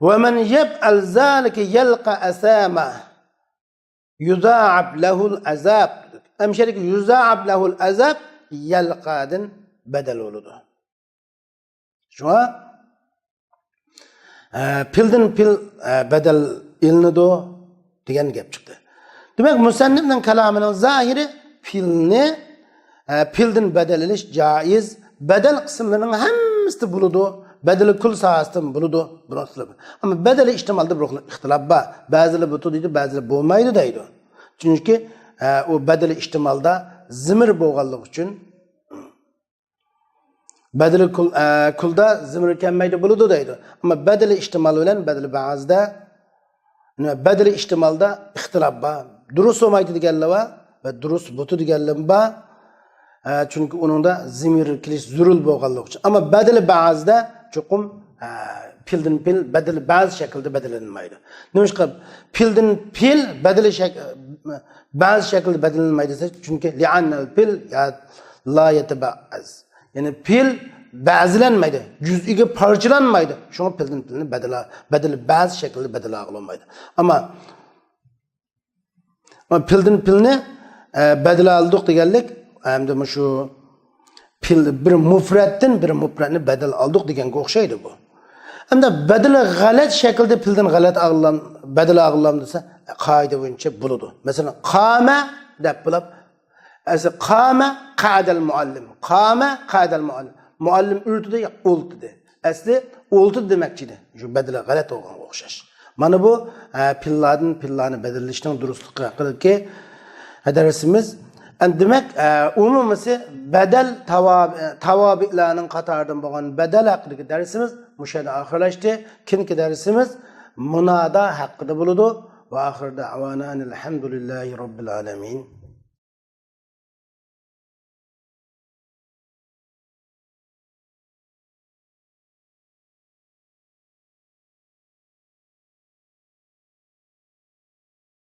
ۋەمەن يەپئەل زالىكە يەلقە ئەسامە يۇزائەب لەھۇل ئەزاب. ئەمشەدىكى يۇزائەب لەھۇل ئەزاب يەلقادىن بەدەل بولىدۇ. شۇڭا، ئە، پىلدىن پىل، ئە، بەدەل ئېلىنىدۇ دېگەن گەپ چىقتى. دېمەك، مۇسەننىپنىڭ كالامىنىڭ زاھىرى پىلنى، ئە، پىلدىن بەدەل ئېلىش جائىز. بەدەل قىسىملىرىنىڭ ھەممىسىدە بولىدۇ. بەدىلى كۇل ساھەسىدىمۇ بولىدۇ. بۇنىڭ ئىختىلاپى. ئەمما بەدىلى ئىھتىمالدا بىر خىل ئىختىلاپ بار. بەزىلەر بولىدۇ دەيدۇ، بەزىلەر بولمايدۇ دەيدۇ. چۈنكى، ئە، ئۇ بەدىلى ئىھتىمالدا زىمىر بولغانلىقى ئۈچۈن، بەدىلى كۇل، ئە، كۇلدا زىمىر كەلمەيدۇ، بولىدۇ دەيدۇ. ئەمما بەدىلى ئىھتىمال بىلەن بەدىلى بەزىدە، نېمە، بەدىلى ئىھتىمالدا ئىختىلاپ بار. دۇرۇس بولمايدۇ دېگەنلەر بار ۋە دۇرۇس بۇتۇ دېگەنلەر بار. ئە، چۈنكى ئۇنىڭدا زىمىر كېلىش زۆرۈر بولغانلىقى ئۈچۈن. ئەمما بەدىلى بەزىدە چوقۇم، ئە، پىلدىن پىل، بەدىلى بەزى شەكىلدە بەدىلەنمەيدۇ. نېمىشقا پىلدىن پىل بەدىلى شەك-، بەزى شەكىلدە بەدىلەنمەيدۇ دېسە، چۈنكى لىئەننەل پىل يا لا يەتەبەئەز. يەنى پىل بەزىلەنمەيدۇ، جۈزئىگە پارچىلانمايدۇ. شۇڭا پىلدىن پىلنى بەدىل، بەدىلى بەزى شەكىلدە بەدىل قىلالمايدۇ. ئەمما پىلدىن پىلنى، ئە، بەدىل ئالدۇق دېگەنلىك، ئەمدى مۇشۇ پىل بىر مۇفرەتتىن بىر مۇفرەتنى بەدىل ئالدۇق دېگەنگە ئوخشايدۇ بۇ. ئەمدى بەدىلى غەلەت شەكىلدە پىلدىن غەلەت ئالغان، بەدىل ئالغان دېسە، قائىدە بويىچە بولىدۇ. مەسىلەن، قامە دەپ بولۇپ، ئەسلى قامە قەئەدەل مۇئەللىم. قامە قەئەدەل مۇئەللىم. مۇئەللىم ئولتۇردى يا ئولتۇردى. ئەسلى ئولتۇردى دېمەكچى ئىدى. شۇ بەدىلى غەلەت بولغانغا ئوخشاش. مانا بۇ، ئە، پىللاردىن پىللانى بەدىللىشنىڭ دۇرۇسلۇقى ھەققىدىكى، ئە، دەرسىمىز. ئە، دېمەك، ئە، ئومۇمىسى بەدەل تاۋابى-، تاۋابىئلارنىڭ قاتارىدىن بولغان بەدەل ھەققىدىكى دەرسىمىز مۇشۇ يەردە ئاخىرلاشتى. كېيىنكى دەرسىمىز مۇنادا ھەققىدە بولىدۇ. ۋە ئاخىر دەئۋانا ئەنىل ھەمدۇلىللاھى رەببىل ئالەمىن.